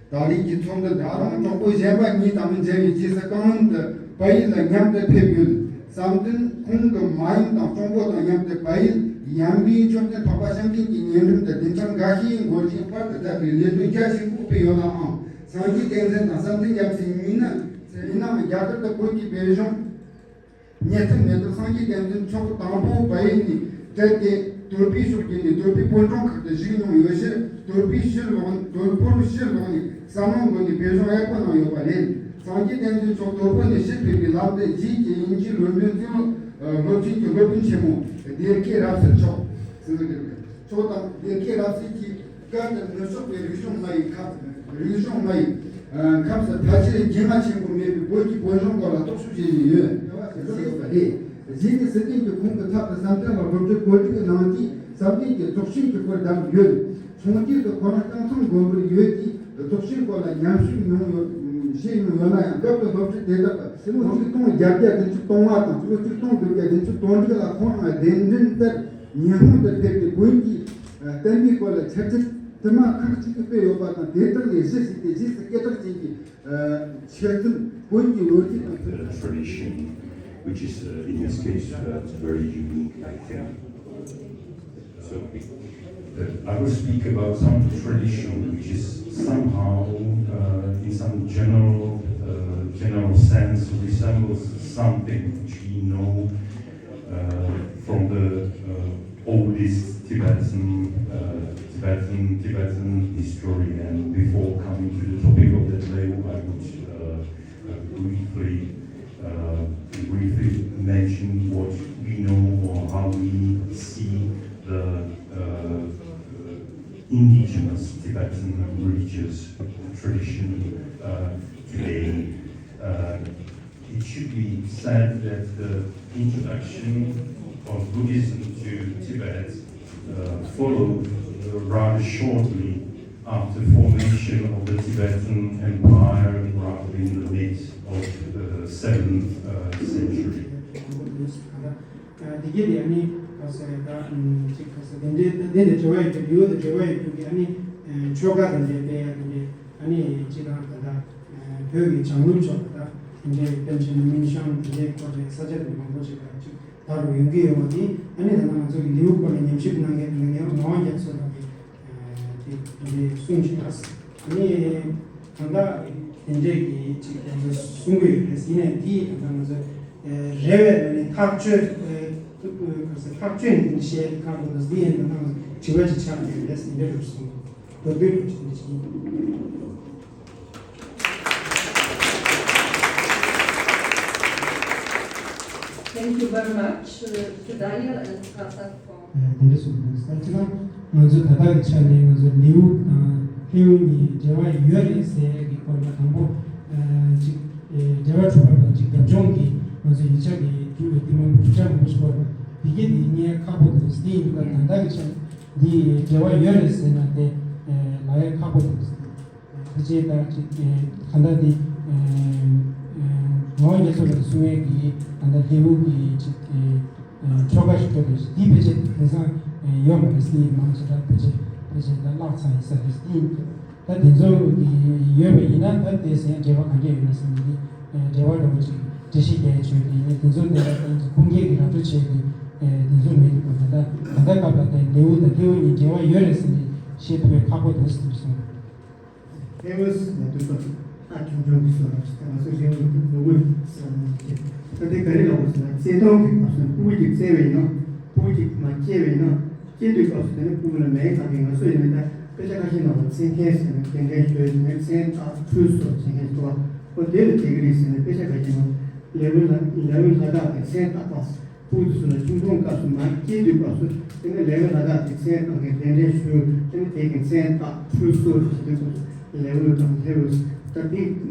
ད་རེས་ཀྱི་ཚོགས་འདུ་འདི་ཨ་རོང་གྲོགས་པོ་གཞན་པ་གཉིས་དང་མཇལ་བའི་རྗེས་སུ་རྐང་ལམ་དུ་བལ་ཡུལ་ལ་མཉམ་དུ་ཕེབས་ཡོད། བསམ་དོན་ཁོང་གི་མ་ཡུམ་དང་གཅུང་པོ་དང་མཉམ་དུ་བལ་ཡུལ་ཡན་པའི་མཆོད་རྟེན་འཕགས་པ་ཞང་ཀིན་གྱི་ཉེ་འགྲམ་དུ་བདུན་ཕྲག་འགའ་ཤས་འགོར་རྗེས་སྤར་དུ་བསྡད་པའི་ལས་དོན་རྒྱ་ཆེན་པོ་སྤེལ་ཡོད་ནའང་། སངས་རྒྱས་བསྟན་འཛིན་དང་བསམ་གཏན་རྒྱལ་མཚན་གཉིས་ནི་མཚན་ནམ་རྒྱ་གར་དུ་བོད་ཀྱི་བོད་གཞུང་ཉེ་ཐུན་མེད་པར་སངས་རྒྱས་བསྟན་འཛིན་མཆོག་དང་པོ་བལ་ཡུལ་ནས་བྲལ་ཏེ། དོལ་པོའི་ཕྱོགས་བརྒྱུད་ནས་དོལ་པོའི་བོད་འབྲོང་ཁག་ཏུ་བཞུགས་མྱོང་ཡོད་ཕྱིར། དོལ་པོའི་ཕྱིར་ལོག་དོལ་པོར་ཕྱིར་ལོག་ནས་བསམ་བློ་འགོད་ནས་བོད་གཞུང་དབྱར་སྐོར་གནང་ཡོད་པ་རེད། སངས་རྒྱས་བསྟན་འཛིན་མཆོག་དོལ་པོ་ནས་ཕྱིར་ཕེབས་པའི་ལམ་དུ་རྗེས་ཀྱི་དབྱིན་ཇིའི་ལོན་ཌོན་གཙུག་ལག་སློབ་ཆེན་གྱི་སློབ་དཔོན་ཆེན་མོ་སྡེ་དགེ་རབ་གསལ་མཆོག་ཟེར་གི་རེད། མཆོག་དང་སྡེ་དགེ་རབ་གསལ་གྱིས། སྐབས་དེར་ནུབ་ཕྱོགས་པའི་རིག་གཞུང་ལྔ་ཡི་ཁབ། རིག་གཞུང་ལྔ་ཡི་ཁབ་སུ་ཕལ་ཆེར་རྒྱུས་མངའ་ཆེན་པོ་མེད་པའི་བོད་ཀྱི་བོད་གཞུང་སྐོར་ལ་རྟོག་ཞིབ་བྱེད་བཞིན་ཡོད། ཡོད་པ་རེད། གཞི་ནས་སི་ཏན་གྱིས་ཁོང་གི་ཚབ་ཏུ་བསམ་གཏན་ལ་སློབ་ཁྲིད་གོ་སྒྲིག་གནང་དུས་བསམ་གཏན་གྱིས་རྫོགས་ཆེན་གྱི་སྐོར་བདམས་ཡོད། ཆུང་དུས་སུ་ཁོ་རང་སྐྱོང་མཚམས་དགོན་པར་ཡོད་དུས་རྫོགས་ཆེན་སྐོར་ལ་ཉམས་ཞིབ་མྱོང་ཡོད། བྱས་མྱོང་ཡོད་ན་ཡང་། སྐབས་དེར་སློབ་ཁྲིད་དེ་དག་ཕྱི་ལོ་ཆིག་སྟོང་བརྒྱད་བརྒྱ་བདུན་ཅུ་དོན་ལྔ་དང་ཕྱི་ལོ་ཆིག་སྟོང་དགུ་བརྒྱ་བདུན་ཅུ་དོན་དྲུག་ལ་ཁོང་རང་གདན་འདྲེན་ལྟར་ཉི་ཧོང་དུ་ཕེབས་ཏེ། བོན་གྱི་བསྟན་པའི་སྐོར་ལ་འཆད་ཁྲིད་དུ་མ་ཁག་ཅིག་སྤེལ་ཡོད་པ་དང་། དེ་དག་ལས་གཞི་ཞིག་སྟེ་རྗེས་སུ་སྐད་གྲགས་ཅན་གྱི་འཆད་རྩོད་བོན་གྱི་ལོ་རྒྱུས་དང་མཐུན། Uh, tradition, which is, uh, in this case, uh, very unique, I think. So, uh, I will speak about some tradition which is somehow, uh, in some general, uh, general sense, resembles something which we know, uh, from the, uh, oldest Tibetan, uh, Tibetan, Tibetan history. And before coming to the topic of the day, I would, uh, uh, briefly, uh, briefly mention what we know or how we see the, uh, indigenous Tibetan religious tradition, uh, today. Uh, it should be said that the introduction of Buddhism to Tibet, uh, followed rather shortly after formation of the Tibetan Empire, roughly in the mid of the seventh, uh, century. དེ་གས་དེ་ཨ་ནི་ག་ཟེར་ད་ཅིག་ག་ཟེར་དེ་འདྲའི་དེ་འདྲ་འབྲེལ་བ་ཡོད་རྒྱུ་ལེའུ་དང་འབྲེལ་བ་ཡོད་རྒྱུ་གི་ཨ་ནི་ཆོ་ག་དེ་འདྲའི་སྤེལ་ཡ་དེ་འདྲའི་ཨ་ནི་ཅིག་དང་ད་ལྟ་བོད་ཀྱི་བྱང་ནུབ་ཕྱོགས་ད་ལྟ་དེ་འདྲའི་པཎ་ཆེན་མིང་བྱང་དེ་འདྲའི་སྐོར་གྱི་ས་ཆ་དེ་འདྲ་མང་པོ་ཅིག་ལ་ཅིག་དར་རུ་ཡོང་གི་ཡོད་པ་དེ་ཨ་ནི་ད་ལྟ་ང་ཚོ་གི་ལེའུ་སྐོར་ལ་ཉམས་ཞིབ་གནང་མཁན་དེ་ངག་དབང་རྒྱ་མཚོ་ལགས་ཀྱིས། དེ་འདྲའི་གསུངས་བཞག་ཨ་ནི་ད་ལྟ་དེ་འདྲའི་གི་ཅིག་ང་ཚོས་གསུང་གི་ཡོད་རེད། ཡིན་ནའི་དེ་ད་ལྟ་ང་ཚོས་རེ་བའི་ནང་ནས་ཐག་གཅོད་ག་ཟེར་ཐག་གཅོད་ནས་དེ་འདྲ་བཤད་ཁག་པོ་འདུག་འདི་ཡིན་ད་ལྟ་ང་ཚོ་དྲི་བ་ཅིག་ཆགས་ཡོད་རེད། དེ་འདྲ་རེད་གསུངས་འདུག་དེ་འདྲ་ཅིག་ཡིན། Thank you very much, uh, to Daniel and Kazakh for དེ་འདྲ་སོང་ཙང་ང་ཚོ་ད་ལྟ་གི་ཆ་ནས་ང་ཚོ་ལེའུ་དང་ལེའུ་གཉིས་འབྲེལ་བ་ཡོད་རེད་ཟེར་གྱི་སྐོར་ལ་དང་པོ་ཅིག་འབྲེལ་བ་གྲུབ་པ་དང་ཅིག་རྒྱབ་ལྗོངས་ཀྱི་ང་ཚོ་ཡིག་ཆ་གི་དུས་ལ་དེ་མང་པོ་གྲུབ་ཆ་མང་པོ་ཞིག་སྐོར་ལ་དེ་གས་དེ་ངས་ཁག་པོ་འདུག་དེ་ཡིན་པ་ད་ལྟ་གི་ཆ་ནས་འདི་འབྲེལ་བ་ཡོད་རེད་ཟེར་ན་དེ་ལབ་ཡ་ཁག་པོ་འདུག་ཕལ་ཆེར་ད་ཅིག་གང་ལྟར་དེ་ངག་དབང་རྒྱ་མཚོ་ལགས་གསུང་ཡས་ཀྱི་གང་ལྟར་ལེའུ་གི་ཅིག་ཆོ་ག་ཞིག་འགྲོ་དེ་འདི་ཕལ་ཆེར་དེང་སང་ཡོད་མ་རེད། སྲིད་མང་ཆེ་ད་ཕལ་ཆེར་ཕལ་ཆེར་ད་བརླག་ཚར་ཡིན་ས་རེད། དེ་ཡིན་ད་དེ་ཚོ་ཡོད་པ་ཡིན་ན་ད་དེ་ཟེར་འབྲེལ་བ་གང་ག་ཡོད་ན་ཟེར་ནས་འདི་འབྲེལ་བ་འགྲོ་བ་ཅིག་འགྲེལ་བཤད་རྒྱག་ཡས་བྱོས་དེ་ཡིན་དེ་ཚོ་དེ་ལ་ད་ཁུངས་སྐྱེལ་གྱི་ར་སྤྲོད་བྱས་ཏེ་དེ་ཚོ་མེད་དུས་ད་ད་ད་ལྟ་སྐབས་ལ་དེ་ལེའུ་དང་ལེའུ་གཉིས་འབྲེལ་བ་ཡོད་རེད་ཟེར་ནས་བཤད་ཐུབ་པའི་ཁག་པོ་འདུག་ཟེར་གསུངས། ཨེ་ཝེ་སི་ལ་དུས་སྐབས་ཨ་ཆུང་ཆུང་གི་སོ་ར་ཞིག་ང་ཚོ་རིང་ལུགས་ཀྱི་ལོ་རྒོད་ཟེར་བ་ནང་བཞིན་ད་ལྟའི་ག་རེ་ལབ་དགོས་ཟེར་ན་བརྩེ་དུང་གི་སྐབས་སུ་ཕྲུ་གུ་ཅིག་བཙས་པ་ཡིན་ན་ཕྲུ་གུ་ཅིག་མ་སྐྱེས་པ་ཡིན་ན་སྐྱེས་དུས་སྐབས་སུ་དེ་ནི་ཕྲུ་གུ་ལ་མེད་གང་གི་ང་ཚོ་ཡིན་ན་ད་དཔེ་ཆ་ཁ་ཤས་ནང་ལ་བཙས་མཁན་ཟེར་ན་གདན་འདྲེན་ཞུས་ཟེར་ན་མཚན་བཏགས་ཁྲུས་གསོལ་བྱེད་མཁན་ཚོ་ཨོ་དེ་ལ་བྱེད་ཀྱི་རེད་ཟེར་ན་དཔེ་ཆ་ཁ་ཤས་ནང་ལེའུ་ལ་ལེའུ་ལ་དག་གི་མཚན་བཏགས་པ། ཕྲུ་གུ་དེ་ཚོ་ལ་ཆུང་ཆུང་སྐབས་སུ་མར་སྐྱེས་དུས་སྐབས་སུ་དེ་ནི་ལེའུ་ལ་དག་གི་མཚན་གང་གི་གདན་འདྲེན་ཞུ་དེ་ནི་དེ་གི་མཚན་བཏགས་ཁྲུས་གསོལ་ཞེས་དུས་སྐབས་སུ་ལེའུ་དང་ལེའུ་ད་དེ་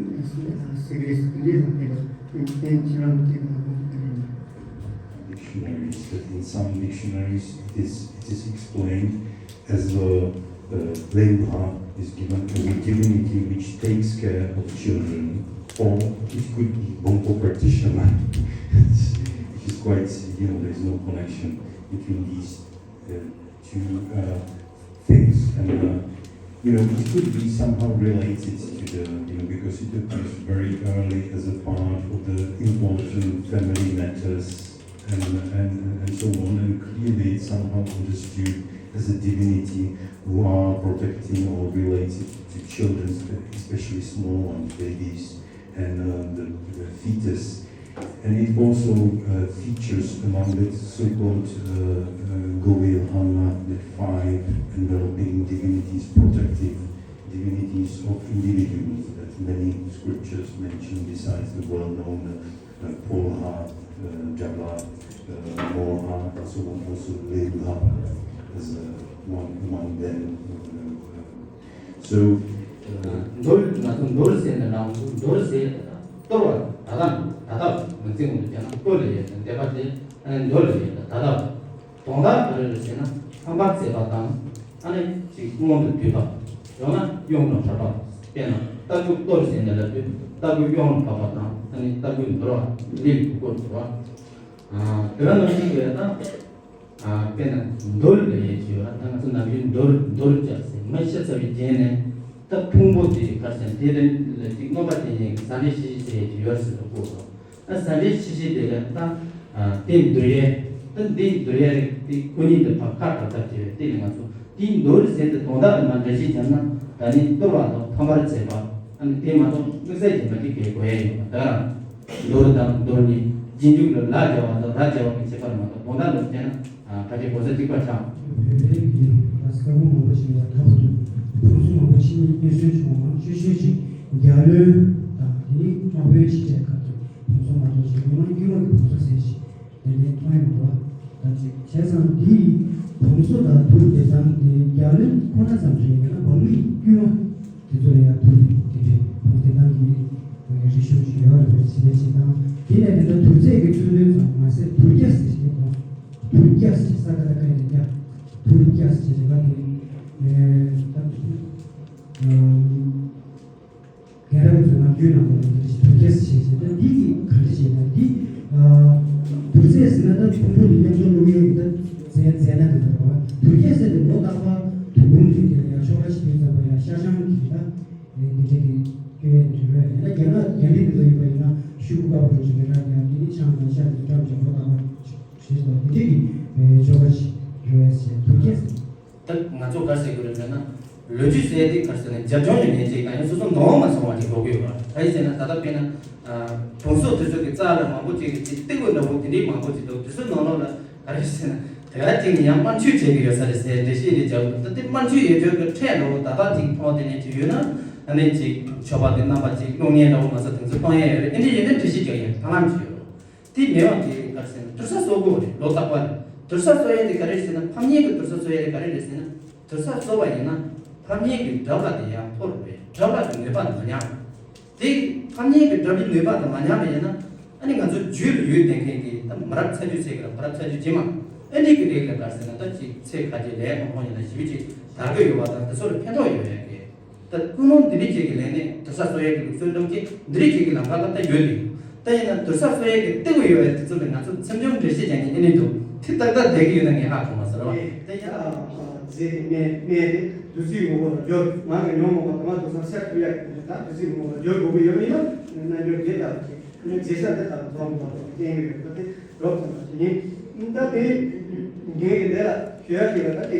སི་གི་རེས་དེ་འདྲའི་དང་དེ་ལ་མཚན་ཁྱེད་རང་གི་དེ་དང་དགོངས་དེ་རེད། Dictionaries, that in some dictionaries it is, it is explained as the uh, Leugha is given as a divinity which takes care of children, or it could be Bongpo practitioner, which is quite, you know, there's no connection between these uh, two uh, things. And, uh, you know, it could be somehow related to the, you know, because it appears very early as a part of the important family matters and, and, and so on, and clearly it's somehow understood as a divinity who are protecting or related to children, especially small ones, babies, and uh, the, the fetus. And it also uh, features among the so-called uh, uh, Goveilhana, the five enveloping divinities, protective divinities of individuals that many scriptures mention besides the well-known uh, Polha, uh, Jabla, uh, Moha, and so on, also Leugha as uh, one among them. Uh, uh, so, uh, འདོར་ང་ཚོ་འདོར་ཟེར་ནས་རང་འདོར་ཟེར་གཏོར་བ་ད་ལྟ་ད་ལྟ་ང་ཚོའི་ངོས་ནས་བྱས་ན་བཀོལ་ལ་ཡོད་ཟེར་འདས་པ་དེ་ཨ་ནི་འདོར་ལ་ཡོད་ད་ལྟ་དོན་དག་ག་རེ་རེད་ཟེར་ན་ལྷམ་པ་བཙས་པ་དང་། ཨ་ནི་ཅིག་སྔོན་དུ་བསྡུས་པ། ཡང་ན་གཡོན་དུ་བྲབས་པ། དཔེར་ན་རྟ་རྒོད་གཏོར་ཟེར་ནས་ལབ་དུས་རྟ་རྒོད་གཡོན་ལ་བབས་པ་དང་ཨ་ནི་རྟ་རྒོད་འདོར་བ་ལེའུ་དུ་བཀོད་འདུག་བ། དེ་ལ་ནང་བཞིན་གྱི་ད་དཔེར་ན་འདོར་ལབ་ཡས་ཅིག་ཡོད་ར། ད་ང་ཚོ་ནམ་རྒྱུན་འདོར་འདོར་བྱ་ཟེར་མ་ཤི་ཚར་བའི་རྗེས་ནས་ད་ཕུང་པོ་དེ་ག་ཟེར་དེ་ལ་ཅིག་གནོད་པ་བྱེད་མཁན་གྱི་ཟ་འདྲེ་ཤི་ཤི་ཟེར་ཡས་ཅིག་ཡོད་ཟེར་དུ་བཀོད་འདུག་ཨ་ཟ་འདྲེ་ཤི་ཤི་དེ་ལ་ད་དེ་འདོར་ཡས་ད་འདི་འདོར་ཡས་རིགས་དེ་ཁོ་གཉིས་དེ་བབ་ཁ་གྲགས་ཐབས་བྱས་པས་དེ་ལས་ང་ཚོ་དེ་འདོར་ཟེར་ཏེ་དོན་དག་ལ་མ་འགྲེལ་བཤད་བརྒྱབ་ན་ད་ནི་གཏོར་བ་དང་ཕམ་པར་བྱེད་པ་ཨ་ནི་དེ་མ་གཏོགས་དམིགས་བསལ་གྱི་མ་གྲུབ་པའི་གོ་ཡ་ཡོད་པ་ད་རང་འདོར་དང་འདོར་ནི་རྗེས་འཇུག་ལ་ལ་སྦྱར་བ་དང་ར་སྦྱར་བ་གི་ཁྱད་པར་མ་གཏོགས་དོན་དག་ལ་བལྟས་ན་ག་ཅིག་གོ་ས་གཅིག་པ་ཆགས། བོད་པའི་གི་ས་ཁོངས་མང་པོ་ཞིག་ལ་ད་བར་དུ་ཕུང་སུམ་མང་པོ་ཕྱི་ནས་སྙན་སེང་བྱུང་བའང་ཤོད་ཤོད་ཅིག་རྒྱ་ལོའི་དང་དེ་ནི་དམག་དཔོན་ཕྱི་རྒྱལ་ཁག་གི་ཕུང་སུམ་མ་གཏོགས་ཤིག་མི་མང་དཀྱུས་མ་གི་ཕུང་སུམ་ཟེར་ཞིག་དེ་འདྲའི་མཐོང་ཡོང་འདུག་བ། ད་ཅིག་བྱས་ཙང་འདིའི་ཕུང་སུམ་དང་དུར་དེ་ཙམ་དེ་རྒྱ་ལོའི་ཁོ་ན་ཙམ་རེད། ཡང་ན་འབངས་མི་དཀྱུས་མ་དེ་ཚོ་ལ་ཡང་དུར་དེ་འདྲའི་ཕུང་དེ་ཙམ་གྱི་རིག་གཞུང་ཞིག་ཡོད་རེད་པས་ཞེས་ཞེས་དང་དེ་ནས་དེ་འདྲ་དུར་རྫས་ཀྱི་མཚོན་དོན་ཙམ་མ་ཟད་དུར་རྒྱ་ཟེར་ཞིག་དང་དུར་རྒྱ་ཟེར་ས་ཀ་ད་ཀ་ཡི་རྒྱ་དུར་རྒྱ་ཟེར་ཞིག་ལ་དེ་ད་དུར་རྒྱ་རྒན་རབས་ཚོས་ནམ་རྒྱུན་ནང་ལ་འདི་འདྲ་ཞིག་དུར་རྒྱ་ཟེར་བྱས་བྱས་ད་འདི་གི་ག་འདྲ་བྱས་ན་འདི་དུར་རྫས་ཟེར་ན་ད་ཕུང་པོ་ལ་ ད་འདི་འདྲ་གི་སྐྱོན་ཡོན་འདྲ་བས་ཡིན་ན། རྒྱ་ནག་རྒྱ་མི་དེ་ཚོ་ཡིན་པ་ཡིན་ན་ཤུགས་ཀུ་དཀའ་བ་འགྲོ་ཞིག་རེད་ན། ཡང་འདི་ནི་ཆང་དང་ཤ་དེ་ཚོ་བཀྲམ་བྱས་ཁོ་ཐག་པ་བྱེད་ཞིག་དང་། འདི་འདྲ་གི་ཆོ་ག་ཞིག་རེད་ཟེར་ཐུགས་རྗེ་ཟེར། ད་ང་ཚོ་ག་རེ་ཟེར་དགོས་རེད་ཟེར་ན། ལོ་རྒྱུས་ཟེར་ཡ་དེ་ག་རེ་ཟེར་ན། རྒྱབ་ལྗོངས་ཀྱི་ངེས་ཅིག་དང་ཡང་སོ་སོ་ནོར་མ་སོང་བ་ཅིག་འགྲོ་གི་ཡོད་པ། ག་རེ་ཟེར་ན། ད་ལྟ་དཔེར་ན་བོད་སོག་དེ་ཚོ་གི་རྩ་ལ་མང་པོ་ཅིག་གི་ཅིག་སྟེགས་བུ་འདྲ་བོ་དེ་འདྲའི་མང་པོ་ཅིག་འདུག་དེ་ཚོ་ནང་ལོགས་ལ་ག་རེ་ཟེར་ན། དེ་ག་ཅིག་ནི་ཡང་དམར་མཆོད་བྱེད་ཀྱི་ཡོད་ས་རེད་ཟེར་འགྲེལ་བཤད་རེ་བརྒྱབ་འདུག་ད་དེ་དམར་མཆོད་ཡོད་རྒྱུ་གི་ཁྲལ་འདྲ་བོ་ད་ལྟ་ཅིག་ཐོག་དེ་ནས་ཅིག་ཡོད་ན། ཨ་ནི་ཅིག་ཆོས་པ་དེ་རྣམ་པ་ཅིག་བློ་ངན་འདྲ་བོ་མ་ཟད་དེ་ཚོ་གཏོང་ཡ་ཡོད་རེད། ཨེ་འདྲ་ཡོད་ན་འགྲེལ་བཤད་རྒྱག་ཡ་ཐབས་ལམ་ཅིག་ཡོད་རེད། དེ་མེད་པ་དེ་ག་རེ་ཟེར་ན། དུར་ས་གསོ་དགོས་རེད། ལོ་རྟག་པར་དུར་ས་གསོ་ཡ་དེ་ག་རེ་རེད་ཟེར་ན། ཕམ་ཉེས་ཀྱི་དུར་ས་གསོ་ཡ་དེ་ག་རེ་རེད་ཟེར་ན། དུར་ས་གསོ་བ་ཡིན་ན་ཕམ་ཉེས་ཀྱི་དགྲ་བ་དེ་ཡང་འཐོར་བས་དགྲ་བ་གི་ནུས་པ་མ་ཉམས། དེ་ཕམ་ཉེས་ཀྱི་དགྲ་བའི་ནུས་པ་དེ་མ་ཉམས་པ་ཡིན་ན། ཨ་ནི་ང་ཚོ་རྒྱུད་ལ་ཡོད་བསྡད་མཁན་གྱི་ད་མི་རབས་ཚ་རྒྱུད་ཚེ་གི་ལ་མི་རབས་ཚ་རྒྱུད་རྗེས་མ་ཨ་ནི་གི་རིགས་ལ་ག་རེ་ཟེར་ན། ད་ཅིག་ཚེ་ཁ་རྗེས་ལས་མང་པོ་ཡིན་ན་ཞེ་པོ་ཅིག་དར་གྱི་ཡོད་པ་དང་། དེ་ཚོ་ལ་ཕན་ཐོགས་ཡོད་ཡ་གི། ད་ཀུན་སློང་འདི་འདྲ་ཅིག་གི་ལས་ནས་དུར་ས་གསོ་ཡས་ཀྱི་ལུགས་སྲོལ་འདྲ་ཅིག་འདི་འདྲ་ཅིག་གི་ལམ་ཁ་ལ་ད་ཡོད་དེ། ད་ཡིན་ན་དུར་ས་གསོ་ཡས་ཀྱི་སྟེགས་བུ་ཡོད་པའི་དེ་ཚོ་ལ་ང་ཚོ་འཚེམ་འཇོག་འགྲེལ་བཤད་རྒྱག་མཁན་ཨེ་ནི་འདུག་དེ་ཏག་ཏག་བསྡད་ཀྱི་ཡོད་ན་ངས་ཧ་གོ་མ་སོང་ར་བ། དེ་ཡ་རྫས་དེ་སྨན་སྨན་དེ་བདུད་རྩིའི་ངོ་བོ་ལ་སྦྱོར། ང་གི་ཉོན་མོངས་པ་དང་མ་དུར་ས་སེལ་ཐུབ་ཡག་གི། ད་བདུད་རྩིའི་ངོ་བོ་ལ་སྦྱོར་དགོས་ཀྱི་ཡོད་པ་ཡིན་ན། རྣལ་འབྱོར་དེ་ལྟ་བུ་ཅིག་ནི་རྗེས་ཤ་དེ་ལྟ་བུ་འཛོམས་དགོས་པ་བསྟན་གྱི་ཡོད་པ་དེ། རོབ་ཙམ་ཞིག་ཡིན། ད་དེ་ངས་ཀྱི་འདི་ལ་ཞུ་ཡ་ཞིག་ལ། ད་དེ་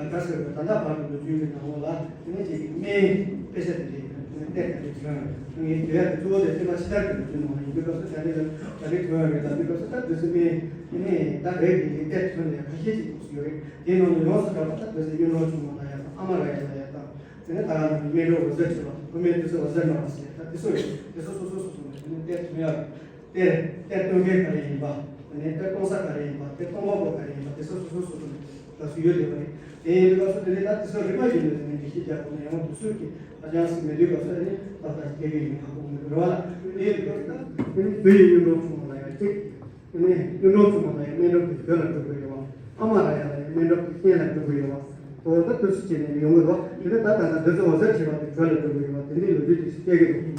ག་ཟེར་བ། ད་ལྟ་བར་གྱི་ལོ་རྒྱུས་ཀྱི་ནང་ལོགས་ལ་དེ་ནས་ཅིག་སྨན་དཔེ་ཆ་དེ་འདྲའི་གཏེར་དེ་འདྲའི་བྱུང་། ངས་ཞུ་ཡ་དེ་གཙོ་བོ་དེ་སྟོན་པ་ཕྱི་དར་གྱི་ལོ་རྒྱུས་ནང་ལ་ཡིན་པའི་སྐབས་སུ། ད་རེས་ལ་ད་རེས་ཐོན་ཡ་རེད། ད་དེ་སྐབས་སུ་ད་དུས་སུ་སྨན་དེ་ནས་ད་རེས་དེ་འདྲའི་གཏེར་ཐོན་ནས་ཁ་ཤས་ཅིག་ཡོད་རེད། དེའི་ནང་ལ་ཡོངས་སུ་གྲགས་པ་ད་དུས་སུ་གཡུང་དྲུང་ཆུང་མ་ལ་ཡ་དང་། ཨ་མ་ར་ཡ་ལ་ཡ་དང་། དེ་ནས་ད་ག་ནང་གི་སྨན་གྲོགས་འོད་ཟེར་ཆེ་བ། བུད་མེད་དུས་སུ་འོད་ཟེར་མ་བ་ཟེར། ད་དེ་ཚོ་རེད། དེ་ཚོ་སོ་སོ་སོ་སོ་ནས་དེ་ནས་གཏེར་ཐོན་ཡ་རེད། གཏེར་གཏེར་སྟོན་མཁན་ག་རེ་ཡིན་པ། དེ་ནས་གཏེར་གཏོང་ས་ག་རེ་ཡིན་པ། གཏེར་གཏོང་བ་པོ་ག་རེ་ཡིན་པ། དེ་ཚོ་སོ་སོ་སོ་སོ་ནས་ལ་སུ་ཡོད་བསྡད་པ་རེད། དེ་ཡིན་དུས་སྐབས་སུ་དེ་ནས་ད་དེ་ཚོ་རིམ་པ་བཞིན་དུ་དེ་ནས་འགྲེལ་བཤད་རྒྱག་དགོས་ན། ཡང་དུས་ཚོད་ཀྱི་ཧ་ཅང་ཞིག་མེད་དུས་སྐབས་སུ་ཨ་ནི་ཏག་ཏག་ཞིག་སྐད་ཡིག་ཡིན་ཧ་གོ་མི་འདུག་རེད་བ་ལ། དེ་ཡིན་དུས་སྐབས་སུ་ད་དེ་ནས་བོད་ཡིག་གཡུང་དྲུང་ཆུང་མ་ལ་ཡ་གཅིག་དེ་ནས་གཡུང་དྲུང་ཆུང་མ་ལ་ཡ་སྨན་གྲོགས་ཀྱི་དོན་ལ་འགྲོ་དགོས་ཡོད་བ། ཨ་མ་ར་ཡ་ལ་ཡ་སྨན་གྲོགས་ཀྱི་རྐྱེན་ལ་འགྲོ་དགོས་ཡོད་བ། འོ་ད་དུས་སུ་བྱས་ནས་ཡོང་གི་འདུག་དེ་ནས་ད་ད་ད་དུས་སུ་འོད་ཟེར་ཆེ་བ་དེ་བོད་ལ་འགྲོ་དགོས་ཡོད་བ། དེ་འདྲའི་ལོ་རྒྱུས་དེ་ཞིག་སྐྱེ་གི་འདུག་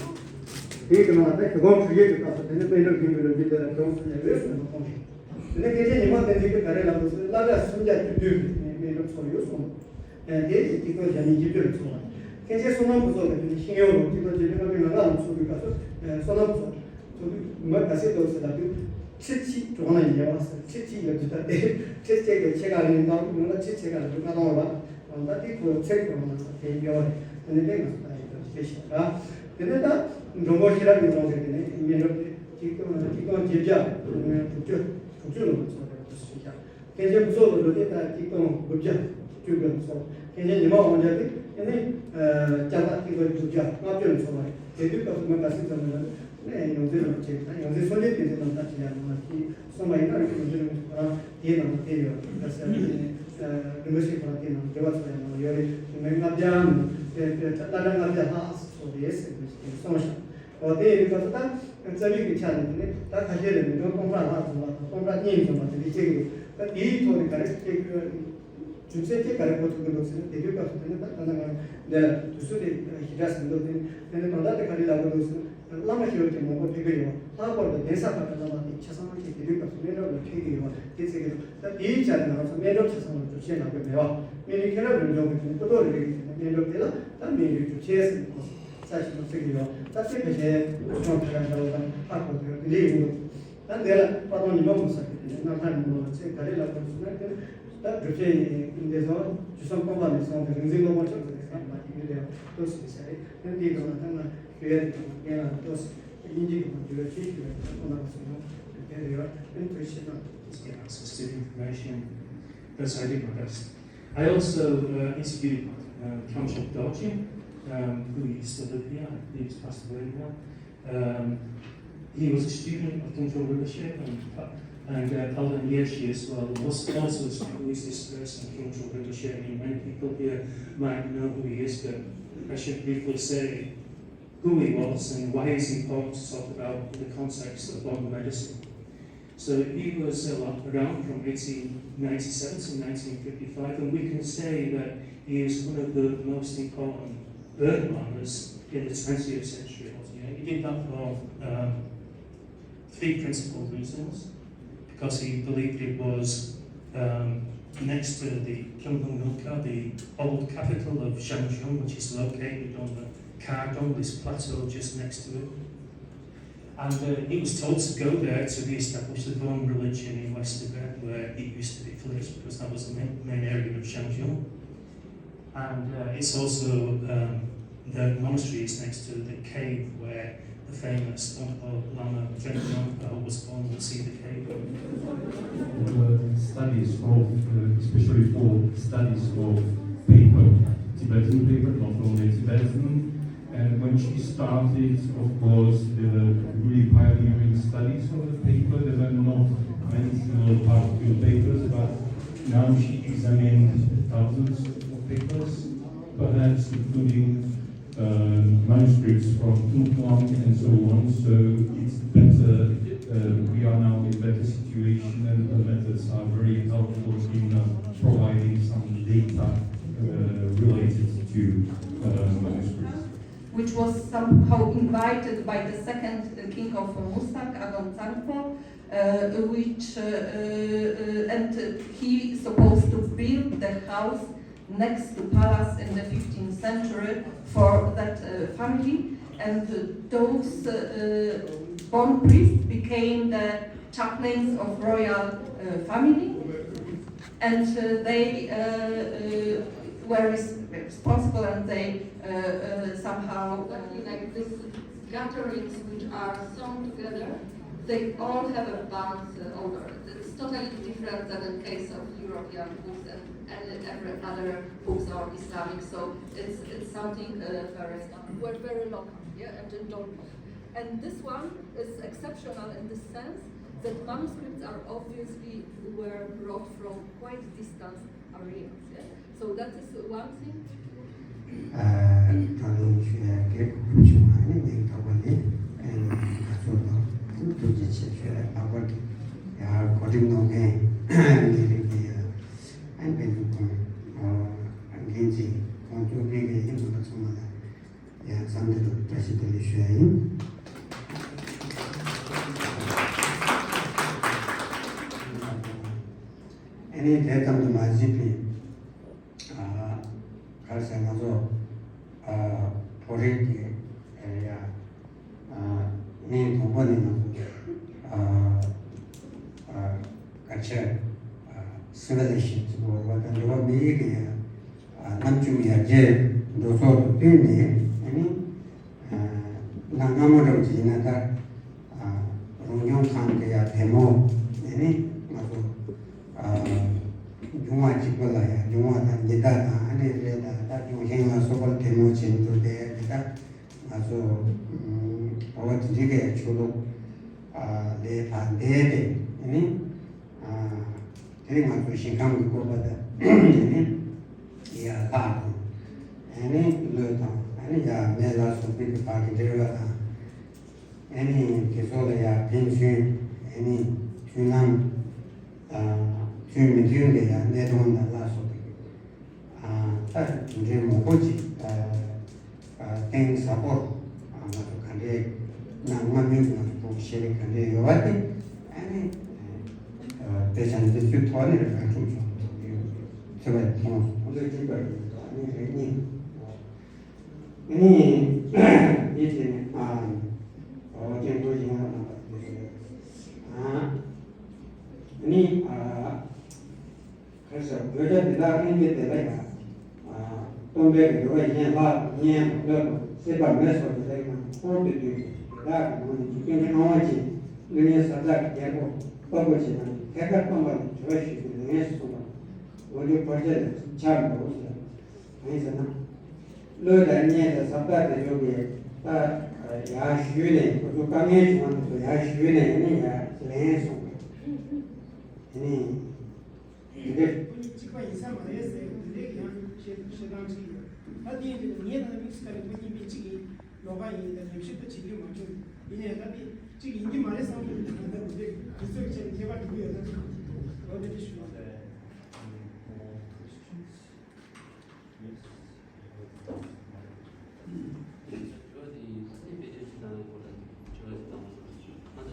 དེའི་གི་ནང་ལ་ད་གྱོད་གོམས་འཁྲུག་ཡས་ཀྱི་སྐབས་སུ་དེ་ནས་སྨན་གྲོགས་ཀྱི་མི་ལོ་རྒྱུས་དེ་ལ་གྱོད་གོམས་འཁྲུག་ཡས་ཡོད་གསུངས་པ་མཐོང་གི། དེ་ནས་མཁན་ཆེན་ཉི་མ་བསྟན་འཛིན་གྱིས་ག་རེ་ལབ་འདུག་ཟེར་ན། བསླབ་གྲྭ་སུམ་བརྒྱ་བཅུ་བདུན་གྱི་སྨན་གྲོགས་ཚོགས་ཡོད་གསུངས། དེ་ཆིག་སྟོང་བརྒྱ་མེད་བཞི་བཅུ་ལ་ཚོགས་པ། མཁན་ཆེན་བསོད་ནམས་ཕུན་ཚོགས་ཀྱི་དེ་ནས་ཤེས་ཡོན་ལོ་ཆིག་སྟོང་བརྒྱད་བརྒྱ་ལྔ་བཅུ་ང་ལྔ་ལ་ཚོགས་པའི་སྐབས་སུ། བསོད་ནམས་ཕུན་ཚོགས་ཚོགས་དུས་མ་ག་ཚད་འདུག་ཟེར་ལབ་དུས། ཁྲི་གཅིག་གྲོང་ལ་ཉེ་བ་ཟེར། ཁྲི་གཅིག་ལ་འདི་ལྟ་སྟེ། ཁྲི་གཅིག་གི་ཕྱེད་ཀ་ལ་ཡིན་ད་ཡོང་ལ་ཁྲི་ཕྱེད་ཀ་ལ་ལྔ་སྟོང་རེད་བ། ད་དེ་ཁོ་ཚེ་གྲོང་ལ་དེ་ཡོད་རེད། དེ་ནས་དེ་ང་ཚོ་ད་ཡིན་ད་དེ་ཤེས་ར། དེ་ནས་ད་མགྲོན་པོ་ཤེས་རབ་གཉིས་སྟོང་གི་དེ་ནས་སྨན་གྲོགས་དེ་ཆིག་སྟོང་ཆིག་སྟོང་བརྒྱད་བརྒྱ་དྲུག་ཅུ་དྲུག་ཅུ་ལོ་ལ་ཚོགས་པའི་དུས་སུ་ཤེས་ར། མཁན་ཆེན་ཕུན་ཚོགས་ལོ་དེ་ད་ཆིག་སྟོང་དགུ་བརྒྱ་བཅུ་དགུ་ལ་ཚོགས། མཁན་ཆེན་ཉི་མ་དབང་རྒྱལ་དེ་དེ་ནི་ལྕགས་སྟག་ཆིག་སྟོང་དགུ་བརྒྱ་ལྔ་བཅུ་ལ་ཚོགས་པ་རེད། དེ་དུས་སྐབས་སུ་མི་ག་ཚོད་ཙམ་ལ་ནས་ཡོངས་འཛིན་རིན་པོ་ཆེ་དང་། ཡོངས་འཛིན་སངས་རྒྱས་བསྟན་འཛིན་རྣམ་ཐར་བྲིས་ཡག་ནང་ལ་ཞིག་གསུངས་པ་ཡིན་ན། རིན་པོ་ཆེ་རང་དེའི་ནང་དུ་དེ་ཡོད་ད་ཟེར་ནས། རིན་པོ་ཆེ་ཁོ་རང་དེའི་ནང་དུ་འགྲེལ་པ་ཚོགས་ཡག་ནང་ལ་ཡོད་རེད། དེ་མི་ལྔ་བརྒྱ་ནང་དེ་དེ་བསླབ་གྲྭ་ལྔ་བརྒྱ་ལྷག་ཚོགས་རེད་ཟེར་ནས་གསུངས་ཤག་འོ་དེ་ཡིན་དུས་སྐབས་སུ་ད་རྩ་བའི་གི་ཆ་ནས་དེ་ནི་ད་ཁ་ཤས་ལ་མི་གྲངས་སྟོང་ཕྲག་ལྷག་འཛོམས་པ་དང་སྟོང་ཕྲག་གཉིས་འཛོམས་པ་དེ་འདྲ་བྱེད་ཀྱི་འདུག་ད་དེའི་ཐོག་ནས་ག་རེ་བྱེད་ཀྱི་ཡོད། རྒྱུ་མཚན་ཅི་ག་རེ་གོ་ཐུབ་ཀྱི་འདུག་ཟེར་ན། དེ་དུས་སྐབས་སུ་དེ་ནི་ད་ད་ལྟ་ང་འདི་ལ་དུས་ཚོད་དེ་ཞེ་དྲག་ཟིན་འདུག་དེ་ནི་དེ་ནི་ད་ལྟ་དེ་ག་རེ་ལབ་དགོས་འདུག་ཟེར་ན། བླ་མ་ཞེ་པོ་ཅིག་མང་པོ་ཕེབས་ཀྱི་ཡོད། ལྷག་པར་དུ་གདན་ས་ཁག་གི་བླ་མ་དེ་ཆ་ཚང་ཅིག་དེ་དུས་སྐབས་སུ་སྨན་གྲོགས་ལ་ཕེབས་ཀྱི་ཡོད་དེ་ཟེར་གྱི་འདུག་ད་དེའི་ཆ་ནས་ང་ཚོ་སྨན་གྲོགས་ཆ་ཚང་ལ་སྒྲུབ་ཆེན་ལབ་ཀྱི་མེད་པ། སྨན་རིའི་མཁན་རབས་རིམ་བྱོན་གྱི་དེ་ནི་སྐུ་ཐོག་རེ་རེ་གི་དེ་ནི་སྨན་གྲོགས་དེ་ལ་ད་སྨན་རིའི་སྒྲུབ་ཆེན་ཟེར་ནས་གོ་ས་ཞིག་ཏུ་བརྩི་གི་ཡོད། ད་དེ་ཕལ་ཆེར་གཞུང་ཐ་ཀ་འདྲ་བོ་དང་ཧ་གོ་དེ་དེ་འདྲ་ཡིན་འདུག་ད་འདི་ལ་དཔལ་ལྡན་ཉི་མ་མུན་སེལ་གྱི་དེ་ནས་རྣམ་ཐར་ཉིན་མོ་ལ་ཚེ་ག་རེ་ལབ་དགོས་ཟེར་ན། དེ་ནི་ད་སྒྲུབ་ཆེན་འདི་ཚོ་རྒྱུ་གསུམ་སྟོང་པ་ནས་བཟུང་སྟེ་རིག་འཛིན་སློབ་དཔོན་ཆོས་ཀྱི་རིག་གསར་མ་དེ་ཡུལ་ལས་ཏོག་ཙམ་ཡིན་ས་རེད། དེ་འདིའི་སྒང་ལ་ད་ང་ཞུ་ཡ་དེ་དང་རྒན་ལགས་ལ་ཏོག་ཙམ་དབྱིན་ཇི་གི་ཐོག་འགྱུར་བ་ཅིག་ཞུ་ཡ་དེ་ཁོང་རྣམ་པ་ཚོ་ཡང་དེ་རེ་བ་དེ་ཐུགས་ཆེ་གནང་། Get access to information that's I did my best. I also uh, interviewed uh, Kyung Chok Dorji, um, who used to live here. I believe he's passed away now. Um, he was a student of Kyung Chok Rinpoche and, and uh, Paladin Yeshi as well. Was also a student of this person, Kyung Chok Rinpoche. I mean, many people here might know who he is, but I should briefly say who he was and why he's important to talk about in the context of modern medicine. So he was uh, around from eighteen ninety-seven to nineteen fifty-five, and we can say that he is one of the most important Burman lamas in the twentieth century. You know, he did that for um, three principal reasons. Because he believed it was um, Next to the Kyungpung Nokha, the old capital of Zhangjiang, which is located on the Kardong, this plateau just next to it. And uh, he was told to go there to re-establish the Bon religion in West Tibet, where it used to be placed, because that was the main, main area of Zhangjiang. And uh, it's also um, the monastery is next to the cave where the famous Tongpo Lama Zhenpo was born. We'll see the cave. Uh, studies of, uh, especially for studies of paper, Tibetan paper, not only Tibetan. And when she started, of course, there were really pioneering studies of the paper. There were not many single particle papers, but now she examined thousands of papers, perhaps including uh, manuscripts from Tunghuang and so on. So it's better, uh, we are now in better situation, and the methods are very helpful in uh, providing some data uh, related to uh, manuscripts. Which was somehow invited by the second uh, king of Musak, Agom Tsanpo, uh, which uh, uh, uh, and he supposed to build the house next to palace in the fifteenth century for that uh, family, and uh, those uh, uh, Bon priests became the chaplains of royal uh, family, and uh, they uh, uh, were res- responsible, and they uh, uh, somehow uh, like these gatherings which are thrown together, they all have a bond uh, over. It's totally different than the case of European books and, and every other books or Islamic. So it's it's something uh, very we're very local, yeah, and in Dongpo. And this one is exceptional in the sense that manuscripts are obviously were brought from quite distant areas. Yeah? So that is one thing. ད་ལན་ཞུ་ཡ་གི་གོ་སྐབས་བྱུང་བ་ནི་ངས་ཐོག་པ་ནས་ང་ཚོ་དང་ཐུགས་རྗེ་ཆེ་ཞུ་ཡ། ལྷག་པར་དུ་ཡ་གོ་སྒྲིག་གནང་མཁན་ངའི་རིགས་ཀྱི་ཨ་ནི་དཔལ་འབྱོར་ཁང་འགན་འཛིན་ཁོང་ཚོ་ངེད་ཀྱི་ཡིན་པ་ཚང་མ་ལ་ཡ་འཚམས་འདྲི་དང་བཀྲ་ཤིས་བདེ་ལེགས་ཞུ་ཡ་ཡིན། ཨ་ནི་དེ་ཙམ་དུ་མ་ཟད་པའི། ཨ་ག་རེ་ཟེར། ང་ཚོ་ཨ་བོད་རིགས་ཀྱི་ཨ་ཡ་ཨ་ནི་དང་པོ་ནས་ང་ཚོ་ཨ་ཨ་ག་ཆེ་ཨ་སི་ཝི་ལི་ཟེ་ཤན་ཟེར་བ་དང་འགྲོ་བ་མིའི་གི་ཨ་རྣམ་འགྱུར་ཡར་རྒྱས་འགྲོ་ཕྱོགས་དང་བསྟུན་ནས་ཨ་ནི། ཨ་གནའ་སྔ་མོ་འདྲ་བོ་ཅིག་ཡིན་ན་ད་ཨ་རང་སྐྱོང་ཁང་དེ་ཡ་དེ་མོ་ཨ་ནི་ང་ཚོ་ཨ་འབྱུང་བ་གཅིག་པ་ལ་ཡ་འབྱུང་བ་དང་ཉི་ཟླ་དང་ཨ་ནི་རེད། ད་ད་འབྱུང་ཞིང་ལ་སོགས་པ་དེ་མོ་བྱེད་འགྲོ་དེ་ཡ་དེ་ད་ང་ཚོ་ཨ་འོ་དེ་འདྲའི་གི་ཆོས་ལུགས་ཨ་ལས་ཕར་འདས་ཏེ་ཨ་ནི་ཨ། དེ་ནི་ང་ཚོ་ཞིང་ཁམས་ཀྱི་བཀོད་པ་དང་ནི་ཡ་ལྷ་དང་ཨ་ནི་ཀླུ་དང་ཨ་ནི་ཡ་མེ་ལ་སོགས་པའི་གི་བར་གྱི་འབྲེལ་བ་དང་ཨ་ནི་དེ་ཚོ་ལ་ཡ་ཕན་ཚུན་ཨ་ནི་མཐུན་ལམ་དང་མཐུན་མི་མཐུན་གྱི་ཡ་གནད་དོན་དང་ལ་སོགས་པའི་ཨ་ད་དེ་འདྲའི་མང་པོ་ཅིག་ཨ་ཨ་གཏིང་ཟབ་པོ་ཨ་ང་ཚོ་ག་འདྲའི་གནའ་སྔ་མོའི་ང་ཚོ་བོད་ཤེས་རིག་ག་འདྲའི་ཡོད་པ་དེ་ཨ་ནི་ཨ་དཔེ་ཆ་འདི་ཚོའི་ཐོག་ནས་ར་སྒྲུབ་ཆོག་ཐུབ་ཡོད་ཚོད་པ་མཐོང་སོང་། ཁོང་ཚོའི་སྤྱི་པར་ཡོད་ཨ་ནི་རེ་གཉིས་ཨ་ནི་འདི་དེ་ནི་ཨ་ཨོ་ཅན་པོ་ཞིག་ང་རང་ལ་དེ་ཨ་ནི་ཨ། ག་རེ་ཟེར། བོད་སྒྲ་འདི་དག་ལྷན་སྐྱེས་དེ་ལ་ཡང་། སྟོན་པའི་འགྲོ་བ་གཞན་ལྷ་དང་གཉན་དང་ཀླུ་དང་སྲིད་པ་མི་སོགས་དེ་དག་ཡང་འཁོར་དུ་འདུས་ཏེ་དེ་དག་གི་ནང་ནས་འཇིག་རྟེན་ཁམས་དབང་ཅན་ཀླུ་གཉན་ས་བདག་གི་རྒྱལ་པོ་དཔའ་བོ་ཆེ་རྣམས་ཀྱིས་ཐད་ཀར་སྟོན་པ་ལ་དྲི་བ་ཞུས་པའི་ལན་གསུངས་པ། འོ་དེ་བོད་སྐད་ལ་ཆ་འགྲོ་ཟེར། གང་ཡིན་ཟེར་ན། ཀླུ་དང་གཉན་དང་ས་བདག་དེ་ཚོ་གིས་ད་ཡར་ཞུས་ནས་ཁོ་ཚོ་དཀའ་ངལ་བྱུང་བ་དེ་ཚོ་ཡར་ཞུས་ནས་ནི་ཡར་ལན་གསུངས་པ། དེ་ནི། དེ་འདྲ། ཁོ་གཅིག་པ་ཡིན་ས་མ་རེད་ཟེར་དེ་འདྲའི་ཡང་བཤད་བཤད་སྟངས་ཅིག་ཡོད། ད་དེ་ཡིན་དུས་ངས་ད་དམིགས་སུ་བཀར་ནས་ཁོ་གཉིས་མི་གཅིག་ཡིན་ལོགས་ཀ་ཡིན་ད་ཉམས་ཞིབ་ད་བྱེད་རྒྱུ་མ་བྱུང་། ཡིན་ནའི་ད་དེ་གཅིག་ཡིན་གྱི་མ་རེད་བསམ་གྱི་འདུག་ད་དེ་འདྲའི་དུས་ཚོད་ཀྱི་ཆེད་ནས་ཁྱད་པར་འགྲོ་གི་ཡོད་ན་ཅིག་འོ་དེ་འདྲ་ཞུ་བ་རེད། ང་ཚོ་ཉིན་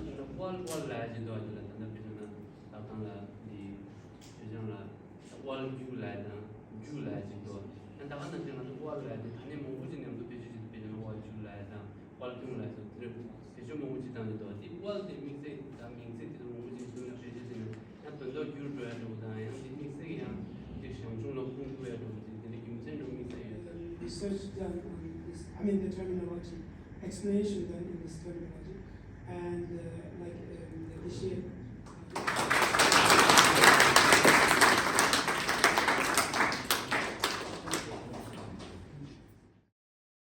རེ་དཔལ་དཔལ་ལ་ཡ་ཅིག་འདུག་ཨ། ཅིག་ལ་ད་ལྟ་བྱས་ན་ལྟ་སྟངས་ལ་འདི་སྤྱོད་བྱང་ལ། དང་རྒྱུ་ལ་ཅིག་དོ། ཨ་ད་ག་ནང་བཞིན་ང་ཚོ་དབལ་ལ་དེ་ད་ནས་མང་པོ་ཅིག་མཉམ་དུ་བེད་སྤྱོད་བྱེད་དུ་བེད་སྤྱོད་ན་དབལ་རྒྱུ་ལ་དང་དབལ་ཁྱུང་ལ་སོགས་དེ་རུ་བེད་སྤྱོད་མང་པོ་ཅིག་བཏང་ནས་དོ། དེ་དབལ་དེ་དམིགས་བསལ་དང་མིང་ཚིག་དེ་ཚོ་མང་པོ་ཅིག་བཟུང་ནས་བེད་སྤྱོད་བྱས་ན་ཡང་དོན་དག་འགྱུར་འགྲོ་ཡ་འགྲོ་དང་ཡང་དེ་དམིགས་བསལ་གྱི་ཡང་དེ་ཞང་ཞུང་ལ་ཁུངས་གཏུགས་ཡ་འགྲོ་དེ་དེ་འདྲའི་རྒྱུ་མཚན་འགྲོ་དམིགས་བསལ་ཡོད་ད། Research done on this, I mean the terminology, explanation done in this terminology, and uh, like um, the Rishi